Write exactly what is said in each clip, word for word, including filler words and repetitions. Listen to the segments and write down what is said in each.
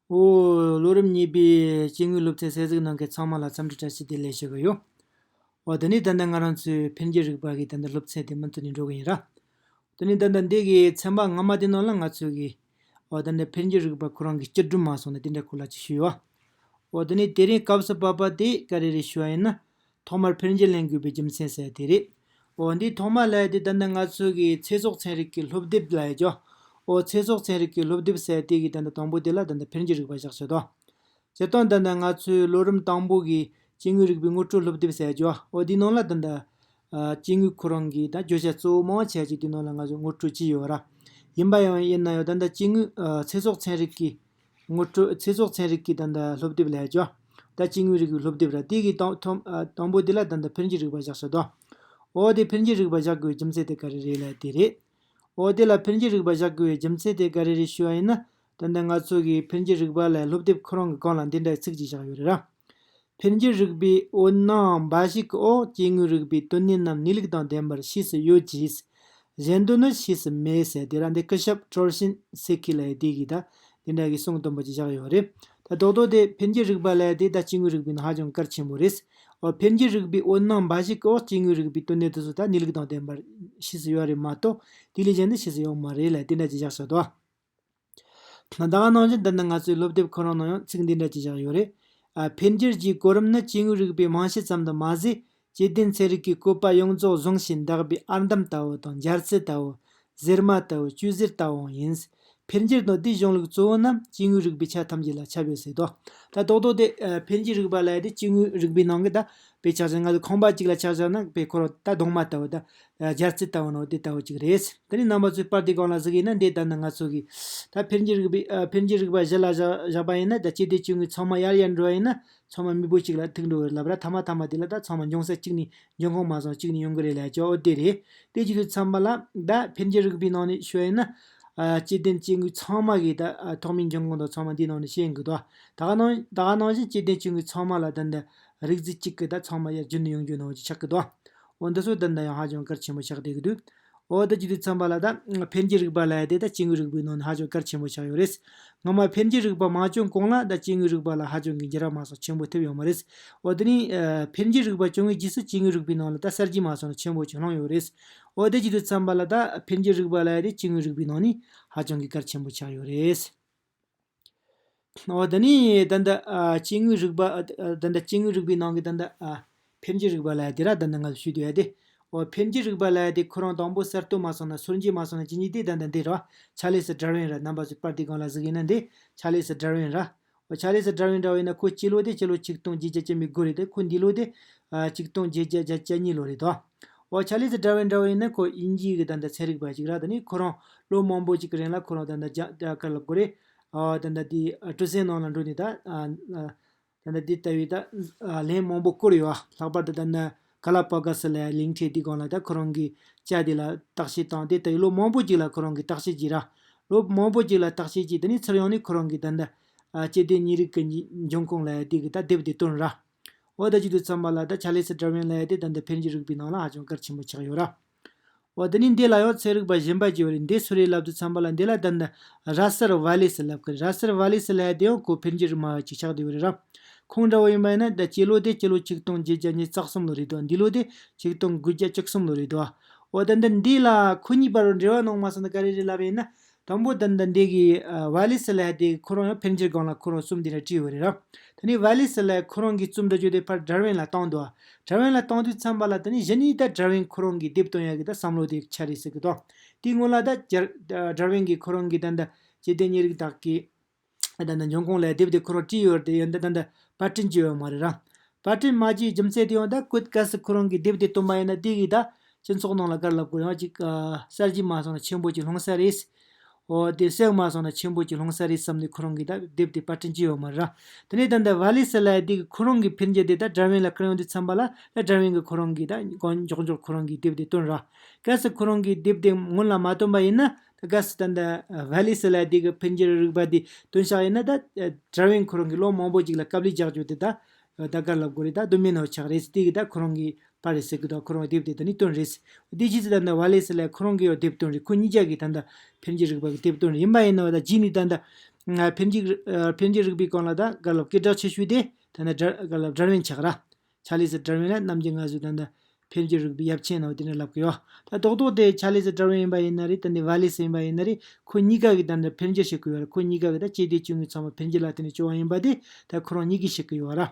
ཨོ། ལོ་རིམ་གཉིས་པའི་སྐྱེ་དངོས་སློབ་ཚན་གསན་གཟིགས་གནང་མཁན་ཚང་མ་ལ་འཚམས་འདྲི་བཀྲ་ཤིས་བདེ་ལེགས་ཞུ་གི་ཡོད། ཨོ། དེ་ནས་ད་ལྟ་ང་རང་ཚོའི་འཕེལ་འགྱུར་རིག་པ་གི་ད་ལྟ་སློབ་ཚན་དེ་མུ་མཐུད་ནས་འགྲོ་གི་ཡིན་ར། དེ་ནས་ད་ལྟ་འདི་གི་ཚན་པ་སྔ་མ་དེ་ནང་ལ་ང་ཚོ་གི་ཨོ་ད་ལྟ་འཕེལ་འགྱུར་རིག་པ་ཁོ་རང་གི་སྤྱི་སྒྲོམ་མ་སོང་ན་དེ་འདྲ་སྐོར་ལ་ཅིག་ཞུས་ཡོད། ཨོ་དེ་ནས་དེ་རིང་སྐབས་སུ་བབ་པ་དེ་ག་རེ་རེད་ཞུ་བ་ཡིན་ན། ཐོག་མར་འཕེལ་འགྱུར་ལེན་དགོས་པའི་རྒྱུ་མཚན་ཟེར་དེ་རེད། ཨོ་འདི་ཐོག་མ་ལ་དེ་ད་ལྟ་ང་ཚོ་གི་ཚེ་སྲོག་ཚན་རིག་གི་སློབ་དེབ་ལ་ཡ་ཅོ། ཨོ་ཚེ་སྲོག་ཚན་རིག་གི་སློབ་དེབ་ཟེར་དེ་གི་ད་ལྟ་དང་པོ་དེ་ལ་ད་ལྟ་འཕེལ་འགྱུར་རིག་པ་བཞག་ཤག་དོ། སྤྱིར་བཏང་ད་ལྟ་ང་ཚོའི་ལོ་རིམ་དང་པོ་གི་སྐྱེ་དངོས་རིག་པའི་ངོ་སྤྲོད་སློབ་དེབ་ཟེར་ཅོ། ཨོ་འདི་ནང་ལ་ད་ལྟ་ཨ་སྐྱེ་དངོས་ཁོ་རང་གི་ད་བརྗོད་བྱ་གཙོ་བོ་མང་ཆེ་ཅིག་དེ་ནང་ལ་ང་ཚོས་ངོ་སྤྲོད་ཅི་ཡོད་ར། ཡིན་པ་ཡང་ཡིན་ན་ཡང་ད་ལྟ་སྐྱེ་དངོས་ཨ་ཚེ་སྲོག་ཚན་རིག་གི་ངོ་སྤྲོད་ཚེ་སྲོག་ཚན་རིག་གི་ད་ལྟ་སློབ་དེབ་ལ་ཡ་ཅོ། ད་སྐྱེ་དངོས་རིག་པའི་སློབ་དེབ་ར་དེ་གི་དང་ཐོག་ཨ་དང་པོ་དེ་ལ་ད་ལྟ་འཕེལ་འགྱུར་རིག་པ་བཞག་ཤག་དོ། ཨོ་དེ་འཕེལ་འགྱུར་རིག་པ་བཞག་དགོས་པའི་རྒྱུ་མཚན་དེ་ག་རེ་རེད་ལ་དེ་རེད། ཨོ་དེ་ལ་འཕེལ་འགྱུར་རིག་པ་བཞག་དགོས་པའི་རྒྱུ་མཚན་དེ་ག་རེ་རེད་ཞུ་བ་ཡིན་ན། ད་ལྟ་ང་ཚོ་གི་འཕེལ་འགྱུར་རིག་པ་ལ་སློབ་དེབ་ཁོ་རང་གི་སྒང་ལ་འདི་འདྲའི་ཚིག་ཅིག་བཞག་ཡོད་རེད་ར། འཕེལ་འགྱུར་རིག་པའི་འོད་སྣང་འབའ་ཞིག་གི་འོག་སྐྱེ་དངོས་རིག་པའི་དོན་གནད་རྣམས་གནས་ལུགས་དང་ལྡན་པར་ཤེས་སུ་ཡོད་ཀྱི། གཞན་དོན་ནི་ཤེས་སུ་མེད་ཟེར་དེ་ར་འདི་སྐུ་ཞབས་ཀྲོར་ཤིན་སེ་ཁི་ལ་ཡ་དེ་གི་ད་འདི་འདྲ་གི་གསུང་དུམ་བུ་ཅིག་བཞག་ཡོད་རེད། ད་རྡོག་རྡོག་དེ་འཕེལ་འགྱུར་རིག་པ་ལ་ཡ་དེ་ད་སྐྱེ་དངོས་རིག་པའི་ནང་ཧ་ཅང་གལ་ཆེན་པོ་རེད། འཕེལ་འགྱུར་རིག་པའི་འོད་སྣང་འབའ་ཞིག་གི་འོག་སྐྱེ་དངོས་རིག་པའི་དོན་གནད་དེ་ཚོ་ད་གནས་ལུགས་དང་ལྡན་པར་ཤེས་སུ་ཡོད་རེད་མ་གཏོགས་དེ་ལས་གཞན་དུ་ཤེས་སུ་ཡོད་མ་རེད་ལ་དེ་འདྲ་ཅིག་བཞག་ཤག་དོ། ད་ག་ནང་བཞིན་འདི་ནི་ང་ཚོའི་སློབ་དེབ་ཁོ་རང་ནང་ཡང་ཚིག་འདི་འདྲ་ཅིག་བཞག་ཡོད་རེད། ཨ་འཕེལ་འགྱུར་གྱི་གོ་རིམ་ནི་སྐྱེ་དངོས་རིག་པའི་རྨང་གཞི་ཙམ་དུ་མ་ཟད། སྐྱེ་ལྡན་ཚན་རིག་གི་བཀོད་པ་ཡོངས་རྫོགས་བཟུང་ཞིང་འདག་པའི་ཨར་འདམ་ལྟ་བུ་དང་འབྱར་རྩི་ལྟ་བུ། གཟེར་མ་ལྟ་བུ། གཅོད་གཟེར་ལྟ་བུའང་ཡིན། འཕེལ་འགྱུར་དང་དེའི་གཞུང་ལུགས་གཙོ་བོ་རྣམས་སྐྱེ་དངོས་རིག་པའི་ཆ་ཐམས་ཅད་ལ་ཁྱབ་ཡོད་ཟེར་དོ། ད་རྡོག་རྡོག་དེ་ཨ་འཕེལ་འགྱུར་རིག་པ་ལ་ཡ་དེ་སྐྱེ་དངོས་རིག་པའི་ནང་གི་ད་དཔེ་ཆ་བཞག་ན་ཁང་པ་གཅིག་ལ་ཆ་བཞག་ན་དཔེ་ཁོ་རང་ད་གདུང་མ་ལྟ་བུ་ད་ཨ་འབྱར་རྩི་ལྟ་བུ་ནང་དེ་ལྟ་བུ་གཅིག་རེད། དེ་ནས་རྣམ་པ་ཚོས་པར་དེ་སྒང་ལ་གཟིགས་ཡིན་ན་འདི་ལྟར་ན་ང་ཚོ་གི་ད་འཕེལ་འགྱུར་རིག་པའི་ཨ་འཕེལ་འགྱུར་རིག་པ་གཞི་ལ་བཞག་བཞག་པ་ཡིན་ན་ད་སྐྱེ་ལྡན་སྐྱེ་དངོས་ཚང་མ་ཡར་ཡར་འགྲོ་བ་ཡིན་ན་ཚང་མ་མེས་པོ་གཅིག་ལ་ཐུག་འགྲོ་བར་ལབ་ར། ཐ་མ་ཐ་མ་དེ་ལ་ད་ཚང་མ་འབྱུང་ས་གཅིག་ནས་འབྱུང་ཁུངས་མ་སོང་གཅིག་ནས་ཡོང་གི་རེད་ལ་ཅོ། འོ་དེ་རེད། དེ་བྱེད་དུས་ཙམ་པ་ལ་ད་འཕེལ་འགྱུར་རིག་པའི་ནང་ནས་ཤོད་ཡིན་ན་ཨ་སྐྱེ་ལྡན་སྐྱེ་དངོས་ཚང་མ་གི་ད་ཨ་ཐོག་མའི་འབྱུང་ཁུངས་དང་ཚང་མ་འདིའི་ནང་ནས་ཤེས་ཡོང་གི་འདུག་ད་ག་ནང་ད་ག་ནང་བཞིན་སྐྱེ་ལྡན་སྐྱེ་དངོས་ཚང་མ་ལ་ད་འདི་རིགས་རྫས་གཅིག་གི་ད་ཚང་མ་ཡར་རྒྱུན་དུ་ཡོང་རྒྱུ་ནང་བཞིན་ཆགས་ཀྱི་འདུག་འོ་འདི་ཚོ་ད་འདི་ཡང་ཧ་ཅང་གལ་ཆེན་པོ་ཆགས་བསྡད་ཀྱི་འདུག་འོ་ད་བྱེད་དུས་ཙམ་པ་ལ་ད་འཕེལ་འགྱུར་རིག་པ་ལ་ཡ་དེ་ད་སྐྱེ་དངོས་རིག་པའི་ནང་ནས་ཧ་ཅང་གལ་ཆེན་པོ་ཆགས་ཡོད་རེད། སྔ་མ་འཕེལ་འགྱུར་རིག་པ་མ་བྱུང་གོང་ལ་ད་སྐྱེ་དངོས་རིག་པ་ལ་ཧ་ཅང་གི་འགྱུར་བ་མ་སོང་ཆེན་པོ་ཐེབས་ཡོད་མ་རེད། འོ་དེ་ནི་ཨ་འཕེལ་འགྱུར་རིག་པ་བྱུང་བའི་རྗེས་སུ་སྐྱེ་དངོས་རིག་པའི་ནང་ལ་ད་གསར་བརྗེ་མ་སོང་ན་ཆེན་པོ་ཅིག་སློང་ཡོད་རེད། འོ་དེ་བྱེད་དུས་ཙམ་པ་ལ་ད་འཕེལ་འགྱུར་རིག་པ་ལ་ཡ་དེ་སྐྱེ་དངོས་རིག་པའི་ནང་ནས་ཧ་ཅང་གི་གལ་ཆེན་པོ་ཆགས་ཡོད་རེད། འོ་ད་ནི་ད་ལྟ་ཨ་སྐྱེ་དངོས་རིག་པ་ཨ་ད་ལྟ་སྐྱེ་དངོས་རིག་པའི་ནང་གི་ད་ལྟ་ཨ་འཕེལ་འགྱུར་རིག་པ་ལ་ཡ་དེ་ར་ད་ལྟ་ང་ཚོ་ཞུས་དུས་ཡ་དེ། འོ་འཕེལ་འགྱུར་རིག་པ་ལ་ཡ་དེ་ཁོ་རང་དང་པོ་གསར་གཏོད་མ་སོང་ན་སོར་འབྱེད་མ་སོང་ན་ཅི་ཉིད་དེ་ད་ལྟ་འདི་ར། ཆ་ལེ་སི་ཌར་ཝིན་ར། རྣམ་པ་ཚོས་པར་དེ་སྒང་ལ་གཟིགས་ཡིན་ན་འདི་ཆ་ལེ་སི་ཌར་ཝིན་ར། འོ་ཆ་ལེ་སི་ཌར་ཝིན་འདྲ་བོ་ཡིན་ན་ཁོ་སྐྱེས་ལོ་དེ་སྤྱི་ལོ་ཆིག་སྟོང་བརྒྱད་བརྒྱ་བཅུ་མེད་དགུ་རེད་དེ། ཁོ་འདས་ལོ་དེ་ཨ་ཆིག་སྟོང་བརྒྱད་བརྒྱ་བརྒྱད་ཅུ་གཉིས་ལོ་རེད་དོ། འོ་ཆ་ལེ་སི་ཌར་ཝིན་འདྲ་བོ་ཡིན་ན་ཁོ་དབྱིན་ཇིའི་གི་ད་ལྟ་ཚན་རིག་པ་ཅིག་ར། ད་ནི་ཁོ་རང་ལོ་མང་པོ་ཅིག་གི་རིང་ལ་ཁོ་རང་ད་ལྟ་རྒྱ་རྒྱ་གར་ལ་གོ་རེད། ཨ་ད་ལྟ་དེ་ཨ་གྲུ་གཟིངས་ནང་ལ་འགྲོ་ནས་ད་ཨ་ཨ་ད་ལྟ་དེ་ལྟ་བུའི་ད་ཨ་ལན་མང་པོ་བསྐུར་ཡོད་ཨ། ལྷག་པར་དུ་ད་ལྟ་ག་ལ་པ་ག་སི་ལ་གླིང་ཕྲན་དེ་སྒང་ལ་ད་ཁོ་རང་གི་བྱ་དེ་ལ་བརྟག་དཔྱད་བཏང་སྟེ་ད་ཡོད་ལོ་མང་པོ་ཅིག་ལ་ཁོ་རང་གི་བརྟག་དཔྱད་བགྱིས་ར། ལོ་མང་པོ་ཅིག་ལ་བརྟག་དཔྱད་བགྱིས་ད་ནི་ཚུར་ཡོང་ནས་ཁོ་རང་གི་ད་ལྟ་ཨ་སྐྱེ་ལྡན་ཉེ་རིགས་ཀྱི་འབྱུང་ཁུངས་ལ་ཡ་དེ་གི་ད་དེབ་དེ་བཏོན་ར། འོ་ད་བྱེད་དུས་ཙམ་པ་ལ་ད་ཆ་ལེ་སི་ཌར་ཝིན་ལ་ཡ་དེ་ད་ལྟ་འཕེལ་འགྱུར་རིག་པའི་ནང་ལ་ཧ་ཅང་གལ་ཆེན་པོ་ཆགས་ཡོད་ར། འོ་དེ་ནི་འདི་ལ་ཡང་ཚན་རིག་པ་གཞན་པ་ཅིག་ཡོད་རེད། འདི་སུ་རེད་ལབ་དུས་ཙམ་པ་ལ་འདི་ལ་ད་ལྟ་ར་སེར་ཝ་ལེ་སི་ལབ་ཀྱི་རེད། ར་སེར་ཝ་ལེ་སི་ལ་ཡ་དེ་ཡང་ཁོ་འཕེལ་འགྱུར་སྨྲ་བ་ཅིག་ཆགས་བསྡད་ཡོད་རེད་ར། ཁོང་འདྲ་བོ་ཡིན་པ་ཡིན་ན་ད་སྐྱེས་ལོ་དེ་སྤྱི་ལོ་ཆིག་སྟོང་བརྒྱད་བརྒྱ་ཉི་ཤུ་རྩ་གསུམ་ལོ་རེད་དོ། འདས་ལོ་དེ་ཆིག་སྟོང་དགུ་བརྒྱ་བཅུ་གསུམ་ལོ་རེད་དོ། འོ་ད་ལྟ་འདི་ལ་ཁོ་གཉིས་བར་རུ་འབྲེལ་བ་གནང་མ་སོང་ན་ག་རེ་རེད་ལབ་པ་ཡིན་ན། དང་པོ་ད་ལྟ་འདི་གི་ཨ་ཝ་ལེ་སི་ལ་ཡ་དེ་ཁོ་རང་ཡང་འཕེལ་འགྱུར་སྒང་ལ་ཁོ་རང་རྩོམ་འདི་འདྲ་བྲིས་ཡོད་རེད་ར། ད་ནི་ཝ་ལེ་སི་ལ་ཡ་ཁོ་རང་གི་རྩོམ་འདྲ་བརྗོད་དེ་ཕར་ཌར་ཝིན་ལ་བཏང་འདུག་ཌར་ཝིན་ལ་བཏང་དུས་ཙམ་པ་ལ་ད་ནི་གཞི་ནས་ད་ཌར་ཝིན་ཁོ་རང་གི་དེབ་བཏོན་ཡ་གི་ད་བསམ་བློ་དེ་འཆར་རེད་ཟེར་གི་འདུག་དེའི་སྔོན་ལ་ད་ཌར་ཌར་ཝིན་གི་ཁོ་རང་གི་ད་ལྟ་སྐྱེ་ལྡན་ཉེ་རིགས་དག་གི་ད་ལྟ་འབྱུང་ཁུངས་ལ་དེབ་དེ་ཁོ་རང་བྲིས་ཡོད་རེད་དེ། ཡང་ད་ད་ལྟ་པར་སྐྲུན་བྱས་ཡོད་མ་རེད་ར། པར་སྐྲུན་མ་བྱས་རྒྱུ་མཚན་དེ་ཡང་ད་ཀུན་གལ་སྲིད་ཁོ་རང་གིས་དེབ་དེ་བཏོན་པ་ཡིན་ན་དེ་གིས་ད་སྤྱི་ཚོགས་ནང་ལ་ག་རེ་ལབ་དགོས་རེད། ཡང་ཅིག་ཨ་གསར་བརྗེ་མ་སོང་ན་ཆེན་པོ་ཅིག་སློང་ས་རེད། འོ་དེ་སེལ་མ་སོང་ན་ཆེན་པོ་ཅིག་སློང་ས་རེད་བསམ་ནས་ཁོ་རང་གིས་ད་དེབ་དེ་པར་སྐྲུན་བྱས་ཡོད་མ་རེད་ར། དེ་ནས་ད་ལྟ་ཝ་ལེ་སི་ལ་ཡ་དེ་གིས་ཁོ་རང་གི་འཕེལ་འགྱུར་དེ་ད་ཌར་ཝིན་ལ་བསྐུར་ཡོང་དུས་ཙམ་པ་ལ་ད་ཌར་ཝིན་གིས་ཁོ་རང་གིས་ད་མགྱོགས་མགྱོགས་ཁོ་རང་གི་དེབ་དེ་བཏོན་ར། གལ་སྲིད་ཁོ་རང་གིས་དེབ་དེ་སྔོན་ལ་མ་བཏོན་པ་ཡིན་ན། ད་གལ་སྲིད་ད་ལྟ་ཝ་ལེ་སི་ལ་ཡ་དེ་གི་འཕེལ་འགྱུར་རིག་པ་དེ་བཏོན་བཞག་ཡིན་ན་ད་ཌར་ཝིན་ཁོ་རང་གིས་ལོ་མང་པོ་ཅིག་ལ་དཀའ་ལས་རྒྱག་རྒྱུ་དེ་ད་ད་ག་རེ་ལབ་དགོས་རེད། ད་དུ་མི་ནོར་ཆགས་རེད། དེ་གི་ད་ཁོ་རང་གིས་པར་རེད་ཟེར་གི་ད་ཁོ་རང་གི་དེབ་དེ་ད་ནི་བཏོན་རེད། དེ་རྗེས་སུ་ད་ལྟ་ཝ་ལེ་སི་ལ་ཡ་ཁོ་རང་གིས་ཡང་དེབ་བཏོན་རེད། ཁོ་གཉིས་ཆ་གིས་ད་ལྟ་འཕེལ་འགྱུར་རིག་པ་གི་དེབ་བཏོན་རེད། ཡིན་པ་ཡིན་ན་ད་རྗེས་ནས་ད་ལྟ་ འཕེལ་འགྱུར་འཕེལ་འགྱུར་རིག་པའི་སྐོར་ལ་ད་ག་ལབ་སྐད་གྲགས་ཆེ་ཤོས་དེ་ད་ནི་ཌར་ག་ལབ་ཌར་ཝིན་ཆགས་ར། ཆ་ལི་སི་ཌར་ཝིན་ལ་ནམ་རྒྱུན་ང་ཚོས་ད་ལྟ་འཕེལ་འགྱུར་རིག་པའི་ཡབ་ཆེན་ནང་དེ་འདྲ་ལབ་ཀྱི་ཡོད། ད་རྡོག་རྡོག་དེ་ཆ་ལི་སི་ཌར་ཝིན་ཡིན་པ་ཡིན་ན་རེད། ད་ནི་ཝ་ལི་སི་ཡིན་པ་ཡིན་ན་རེད། ཁོ་གཉིས་ཀ་གིས་ད་ལྟ་འཕེལ་འགྱུར་བྱེད་ཀྱི་ཡོད་རེད། ཁོ་གཉིས་ཀ་གིས་ད་སྐྱེ་ལྡན་སྐྱེ་དངོས་ཚང་མ་འཕེལ་འགྱུར་ལ་བརྟེན་ནས་བྱུང་བ་ཡིན་པ་དེ་ད་ཁོ་རང་གཉིས་ཀས་བཤད་ཀྱི་ཡོད་ར།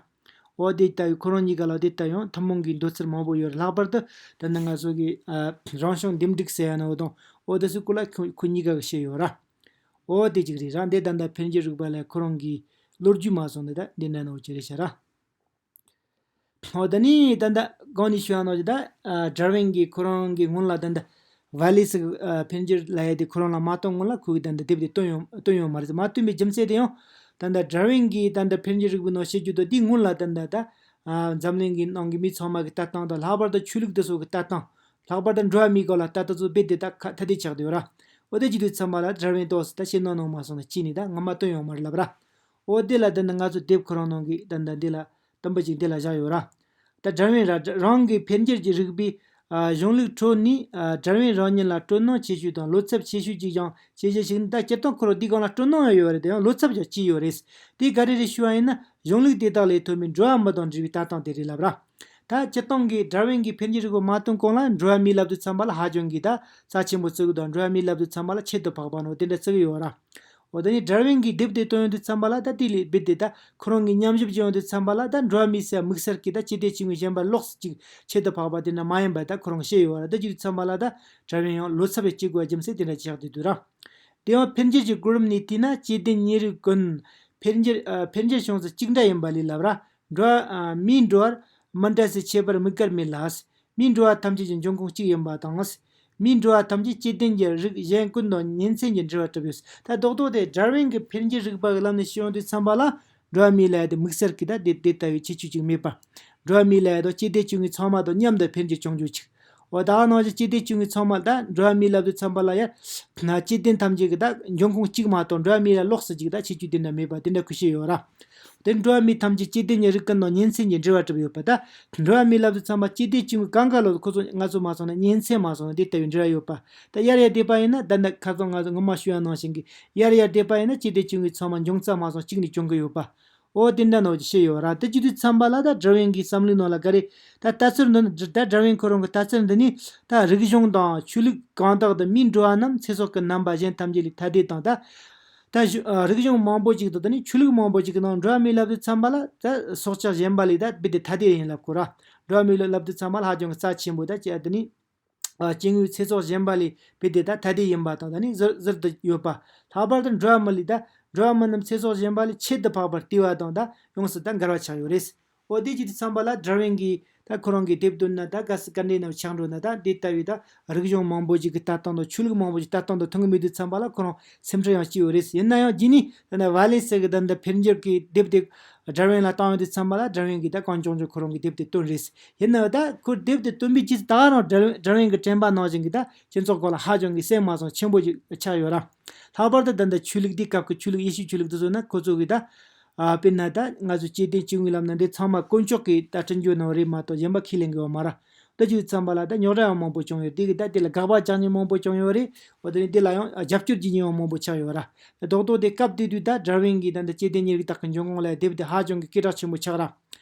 འོ་དེ་ལྟ་བུའི་ཁོ་རང་གཉིས་ཀ་ལ་དེ་ལྟ་ཡང་ཐུན་མོང་གི་འདོད་ཚུལ་མང་པོ་ཡོད་རེད། ལྷག་པར་དུ་ད་ནི་ང་ཚོ་གི་ཨ་རང་བྱུང་འདེམས་སྒྲུག་ཟེར་ཡ་ནི་འོ་དང་འོ་དེ་ཚོའི་སྐོར་ལ་ཁོ་ཁོ་གཉིས་ཀ་གིས་བཤད་ཡོད་ར། འོ་དེ་གཅིག་རེད་ར། འདི་ད་ལྟ་འཕེལ་འགྱུར་རིག་པ་ལ་ཁོ་རང་གི་ལོ་རྒྱུས་མ་སོང་ནི་ད་འདི་འདྲ་ནོ་ཅི་རེད་ཤག་ར། འོ་ད་ནི་ད་ལྟ་གོང་ནས་ཞུ་ཡ་ནོ་ཅི་ད་ཨ་ཌར་ཝིན་གྱིས་ཁོ་རང་གི་སྔོན་ལ་ད་ལྟ་ཝ་ལི་སི་ཨ་འཕེལ་འགྱུར་ལབ་ཡ་དེ་ཁོ་རང་ལ་མ་བཏོན་སྔོན་ལ་ཁོ་གིས་ད་ལྟ་དེབ་དེ་བཏོན་ཡོང་བཏོན་ཡོང་མ་རེད། མ་བཏོན་པའི་རྒྱུ་མཚན་དེ་ཡང་ད་ལྟ་ཌར་ཝིན་གྱིས་ད་ལྟ་འཕེལ་འགྱུར་རིག་པའི་ནང་བཤད་རྒྱུ་དང་དེའི་སྔོན་ལ་ད་ལྟ་ད་ཨ་འཛམ་གླིང་གི་ནང་གི་མི་ཚང་མ་གི་ལྟ་སྟངས་དང་ལྷག་པར་དུ་ཆོས་ལུགས་དེ་ཚོ་གི་ལྟ་སྟངས། ལྷག་པར་དུ་འགྲོ་བ་མིའི་སྐོར་ལ་ལྟ་སྟངས་ཚོ་རྦད་དེ་ད་ཁ་ཐ་དད་ཆགས་བསྡད་ཡོད་ར། འོ་དེ་བྱེད་དུས་ཙམ་པ་ལ་ཌར་ཝིན་ཏོག་ཙམ་ད་ཤེས་ནོ་ནོ་མ་སོང་ན་ཅི་ནི་ད་ངོ་མ་བཏོན་ཡོང་མ་རེད་ལབ་ར། འོ་དེ་ལ་ད་ནི་ང་ཚོ་དེབ་ཁོ་རང་ནང་གི་ད་ད་འདི་ལ་དུམ་བུ་ཅིག་འདི་ལ་བཞག་ཡོད་ར། ད་ཌར་ཝིན་ར་རང་གི་འཕེལ་འགྱུར་གྱི་རིག་པའི་ཨ་གཞུང་ལུགས་ཁྲོད་ནས་ཨ་ཌར་ཝིན་རང་ཉིད་ལ་སྤྲོ་སྣང་ཆེ་ཤོས་དང་བློ་འཚབ་ཆེ་ཤོས་ཅིག་ཀྱང་བྱེད་གཞི་ཞིག་ནི་ད་སྤྱིར་བཏང་ཁོ་རང་འདི་སྒང་ལ་སྤྲོ་སྣང་ཡང་ཡོད་རེད། དེ་ཡང་བློ་འཚབ་ཀྱང་སྐྱེས་ཡོད་རེད། དེ་ག་རེ་རེད་ཞུ་བ་ཡིན་ན་གཞུང་ལུགས་དེ་དག་ལས་ཐོན་པའི་འགྲོ་བ་མི་དང་འབྲེལ་བའི་ལྟ་སྟངས་དེ་རེད་ལབ་ར། ད་སྤྱིར་བཏང་གི་ཌར་ཝིན་གྱི་འཕེལ་འགྱུར་རིག་པ་མ་བཏོན་གོང་ལ་འགྲོ་བ་མིའི་ལབ་དུས་ཙམ་པ་ལ་ཧ་ཅང་གི་ད་རྩ་ཆེན་པོ་བརྩི་གི་དང་འགྲོ་བ་མིའི་ལབ་དུས་ཙམ་པ་ལ་ཁྱད་དུ་འཕགས་པ་ནོ་དེ་འདྲ་བརྩི་གི་ཡོད་ར། འོ་ད་ནི་ཌར་ཝིན་གྱིས་དེབ་དེ་བཏོན་ཡོང་དུས་ཙམ་པ་ལ་ད་དེ་ལས་རྦད་དེ་ད་ཁོ་རང་གི་ཉམས་ཞིབ་བྱེད་ཡོང་དུས་ཙམ་པ་ལ་ད་འགྲོ་བ་མི་ཟེར་དམིགས་བསལ་གྱི་ད་སྐྱེ་ལྡན་སྐྱེ་དངོས་གཞན་པ་ལོགས་སུ་ཅིག་ཁྱད་དུ་འཕགས་པ་དེ་འདྲ་མ་ཡིན་པ་ད་ཁོ་རང་བཤད་ཡོད་ར། ད་བྱེད་དུས་ཙམ་པ་ལ་ད་ཌར་ཝིན་ཡང་བློ་འཚབ་ཡང་སྐྱེ་དགོས་པ་རྒྱུ་མཚན་དེ་འདྲ་ཆགས་བསྡད་འདུག་ར། དེ་ཡང་འཕེལ་འགྱུར་གྱི་གོ་རིམ་ནས་བལྟས་ན་སྐྱེ་ལྡན་ཉེ་རིགས་ཀུན་འཕེལ་འགྱུར་ཨ་འཕེལ་འགྱུར་བྱུང་ཚུལ་གཅིག་འདྲ་ཡིན་པ་ལས་ལབ་ར། འགྲོ་བ་ཨ་མིའི་འགྲོ་བར་མི་འདྲ་སའི་ཁྱད་པར་དམིགས་བཀར་མེད་ལ། མིའི་འགྲོ་བ་ཐམས་ཅད་ཀྱི་འབྱུང་ཁུངས་གཅིག་ཡིན་པ་དང་། མིའི་འགྲོ་བ་ཐམས་ཅད་སྐྱེ་ལྡན་གྱི་རིགས་གཞན་ཀུན་དང་ཉིན་མཚན་གྱི་འབྲེལ་བ་གྲུབ་ཡོད། ད་རྡོག་རྡོག་དེ་ཌར་ཝིན་གྱི་འཕེལ་འགྱུར་རིག་པ་གི་ལམ་ནས་ཤེས་ཡོང་དུས་ཙམ་པ་ལ་འགྲོ་བ་མིའི་ལ་ཡ་དེ་དམིགས་བསལ་གྱི་ད་དེ་དེ་ལྟ་བུའི་ཁྱད་ཆོས་ཅིག་མེད་པ། འགྲོ་བ་མིའི་ལ་ཡ་དང་སྐྱེ་ལྡན་སྐྱེ་དངོས་ཚང་མ་དང་མཉམ་དུ་འཕེལ་འགྱུར་བྱུང་རྒྱུ་ཅིག་འོ་ད་ག་ནང་བཞིན་སྐྱེ་ལྡན་སྐྱེ་དངོས་ཚང་མ་ད་འགྲོ་བ་མིའི་ལབ་དུས་ཙམ་པ་ལ་ཡ། སྐྱེ་ལྡན་ཐམས་ཅད་ཀྱི་ད་འབྱུང་ཁུངས་གཅིག་མ་གཏོགས་འགྲོ་བ་མིའི་ལ་ལོགས་སུ་ཅིག་ད་ཁྱད་ཆོས་དེ་འདྲ་མེད་པ་དེ་འདྲ་ཁུ་ཤེས་ཡོད་ར། དེ་འགྲོ་བ་མི་ཐམས་ཅད་སྐྱེ་ལྡན་གྱི་རིགས་ཀུན་དང་ཉིན་མཚན་གྱི་འབྲེལ་བ་གྲུབ་ཡོད་པ། ད་འགྲོ་བ་མིའི་ལབ་དུས་ཙམ་པ་སྐྱེ་ལྡན་སྐྱེ་དངོས་གང་ག་ལོ་ཁོ་ཚོ་ང་ཚོ་མ་སོང་ན་ཉིན་མཚན་མ་སོང་ན་དེ་ལྟ་བུའི་འབྲེལ་བ་ཡོད་པ། ད་དབྱར་ཡར་བསྡད་པ་ཡིན་ན་ད་ནི་ཁ་སང་ང་ཚོ་སྔོན་མ་ཞུ་ཡ་ནང་བཞིན་གྱི་དབྱར་ཡར་བསྡད་པ་ཡིན་ན་སྐྱེ་ལྡན་སྐྱེ་དངོས་ཚང་མ་འབྱུང་རྩ་མ་སོང་གཅིག་ནས་བྱུང་གི་ཡོད་པ། འོ་དེ་འདྲ་ནང་བཞིན་བཤད་ཡོད་ར། དེ་བྱེད་དུས་ཙམ་པ་ལ་ད་ཌར་ཝིན་གྱི་བསམ་བློའི་ནང་ལ་ག་རེ། ད་ལྟ་ཚུལ་འདི་ནི་ད་ཌར་ཝིན་ཁོ་རང་གི་ལྟ་ཚུལ་འདི་ནི་ད་རིག་གཞུང་དང་ཆོས་ལུགས་གང་དག་ཏུ་མིའི་འགྲོ་བ་རྣམས་ཚེ་སྲོག་གི་རྣམ་པ་གཞན་ཐམས་ཅད་ལས་ཐ་དད་དང་ད། ད་གཞུ་ཨ་རིག་གཞུང་མང་པོ་ཅིག་དང་ད་ནི་ཆོས་ལུགས་མང་པོ་ཅིག་གི་ནང་འགྲོ་བ་མིའི་ལབ་དུས་ཙམ་པ་ལ་ད་སྲོག་ཆགས་གཞན་པ་ལས་ད་རྦད་དེ་ཐ་དད་ཡིན་ལབ་དགོས་ར། འགྲོ་བ་མིའི་ལབ་དུས་ཙམ་པ་ལ་ཧ་ཅང་གི་རྩ་ཆེན་པོ་ད་ཅི་ཨ་ད་ནི་ཨ་སྐྱེ་དངོས་ཚེ་སྲོག་གཞན་པ་ལས་རྦད་དེ་ད་ཐ་དད་ཡིན་པ་དང་ད་ནི་ཟུར་ཟུར་དུ་ཡོད་པ། ལྷག་པར་དུ་འགྲོ་བ་མི་ལས་ད་འགྲོ་བ་མི་རྣམས་ཚེ་སྲོག་གཞན་པ་ལས་ཁྱད་དུ་འཕགས་པར་བལྟས་པ་དང་ད་ཡོངས་སུ་ད་འགལ་བ་ཆགས་ཡོད་རེད། འོ་དེ་བྱེད་དུས་ཙམ་པ་ལ་ཌར་ཝིན་གྱིས་ད་ཁོ་རང་གི་དེབ་བཏོན་ན་ད་ག་སི་ག་འདྲའི་ནང་ཆགས་འགྲོ་ན་ད་འདི་ལྟ་བུའི་ད་རིག་གཞུང་མང་པོ་ཅིག་གི་ལྟ་སྟངས་དང་ཆོས་ལུགས་མང་པོ་ཅིག་ལྟ་སྟངས་དང་མཐུན་གི་མེད་དུས་ཙམ་པ་ལ་ཁོ་རང་སེམས་ཁྲལ་ཡང་སྐྱེས་ཡོད་རེད། ཡིན་ན་ཡང་རྗེས་ནས་ད་ནི་ཝ་ལེ་སི་གི་ད་འདི་འཕེལ་འགྱུར་གྱི་དེབ་དེ་ཌར་ཝིན་ལ་བཏང་ཡོང་དུས་ཙམ་པ་ལ་ཌར་ཝིན་གྱིས་ད་གང་བྱུང་བྱུང་ཁོ་རང་གི་དེབ་དེ་བཏོན་རེད། ཡིན་ན་ཡང་ད་ཁོ་དེབ་དེ་བཏོན་པའི་རྗེས་སུ་ད་ག་རང་ཌར་ཝིན་གྱི་དྲན་པ་ནང་བཞིན་གྱི་ད་སྤྱི་ཚོགས་སྐོར་ལ་ཧ་ཅང་གི་གསལ་མ་སོང་ཆེན་པོ་ཅིག་ཆགས་ཡོད་ར། ལྷག་པར་དུ་ད་ལྟ་ཆོས་ལུགས་དེའི་སྐབས་ཀྱི་ཆོས་ལུགས་ཡེ་ཤུ་ཆོས་ལུགས་དེ་ཚོ་ན་ཁོ་ཚོ་གི་ད། ཨ་དཔེར་ན་ད་ང་ཚོ་སྐྱེ་ལྡན་སྐྱེ་དངོས་ལབ་ན་འདི་ཚང་མ་དཀོན་མཆོག་གི་ད་བསྐྲུན་རྒྱུ་ནང་རེད་མ་གཏོགས་གཞན་པ་ཁས་ལེན་གི་ཡོད་མ་ར། ད་བྱས་ཙམ་པ་ལ་ད་རྙོག་དྲ་ཡང་མང་པོ་བྱུང་ཡོད། དེ་གི་ད་དེ་ལ་དགག་པ་རྒྱག་མཁན་མང་པོ་བྱུང་ཡོད་རེད། འོ་དེ་ནི་དེ་ལ་ཡང་རྒྱབ་སྐྱོར་བྱེད་མཁན་ཡང་མང་པོ་ཆགས་ཡོད་ར། ད་རྡོག་རྡོག་དེ་སྐབས་དེ་དུས་ད་ཌར་ཝིན་གྱི་ད་ད་སྐྱེ་ལྡན་ཉེ་རིགས་དག་གི་འབྱུང་ཁུངས་ལ་དེབ་དེ་ཧ་ཅང་གི་སྐད་གྲགས་ཆེན་པོ་ཆགས་ར།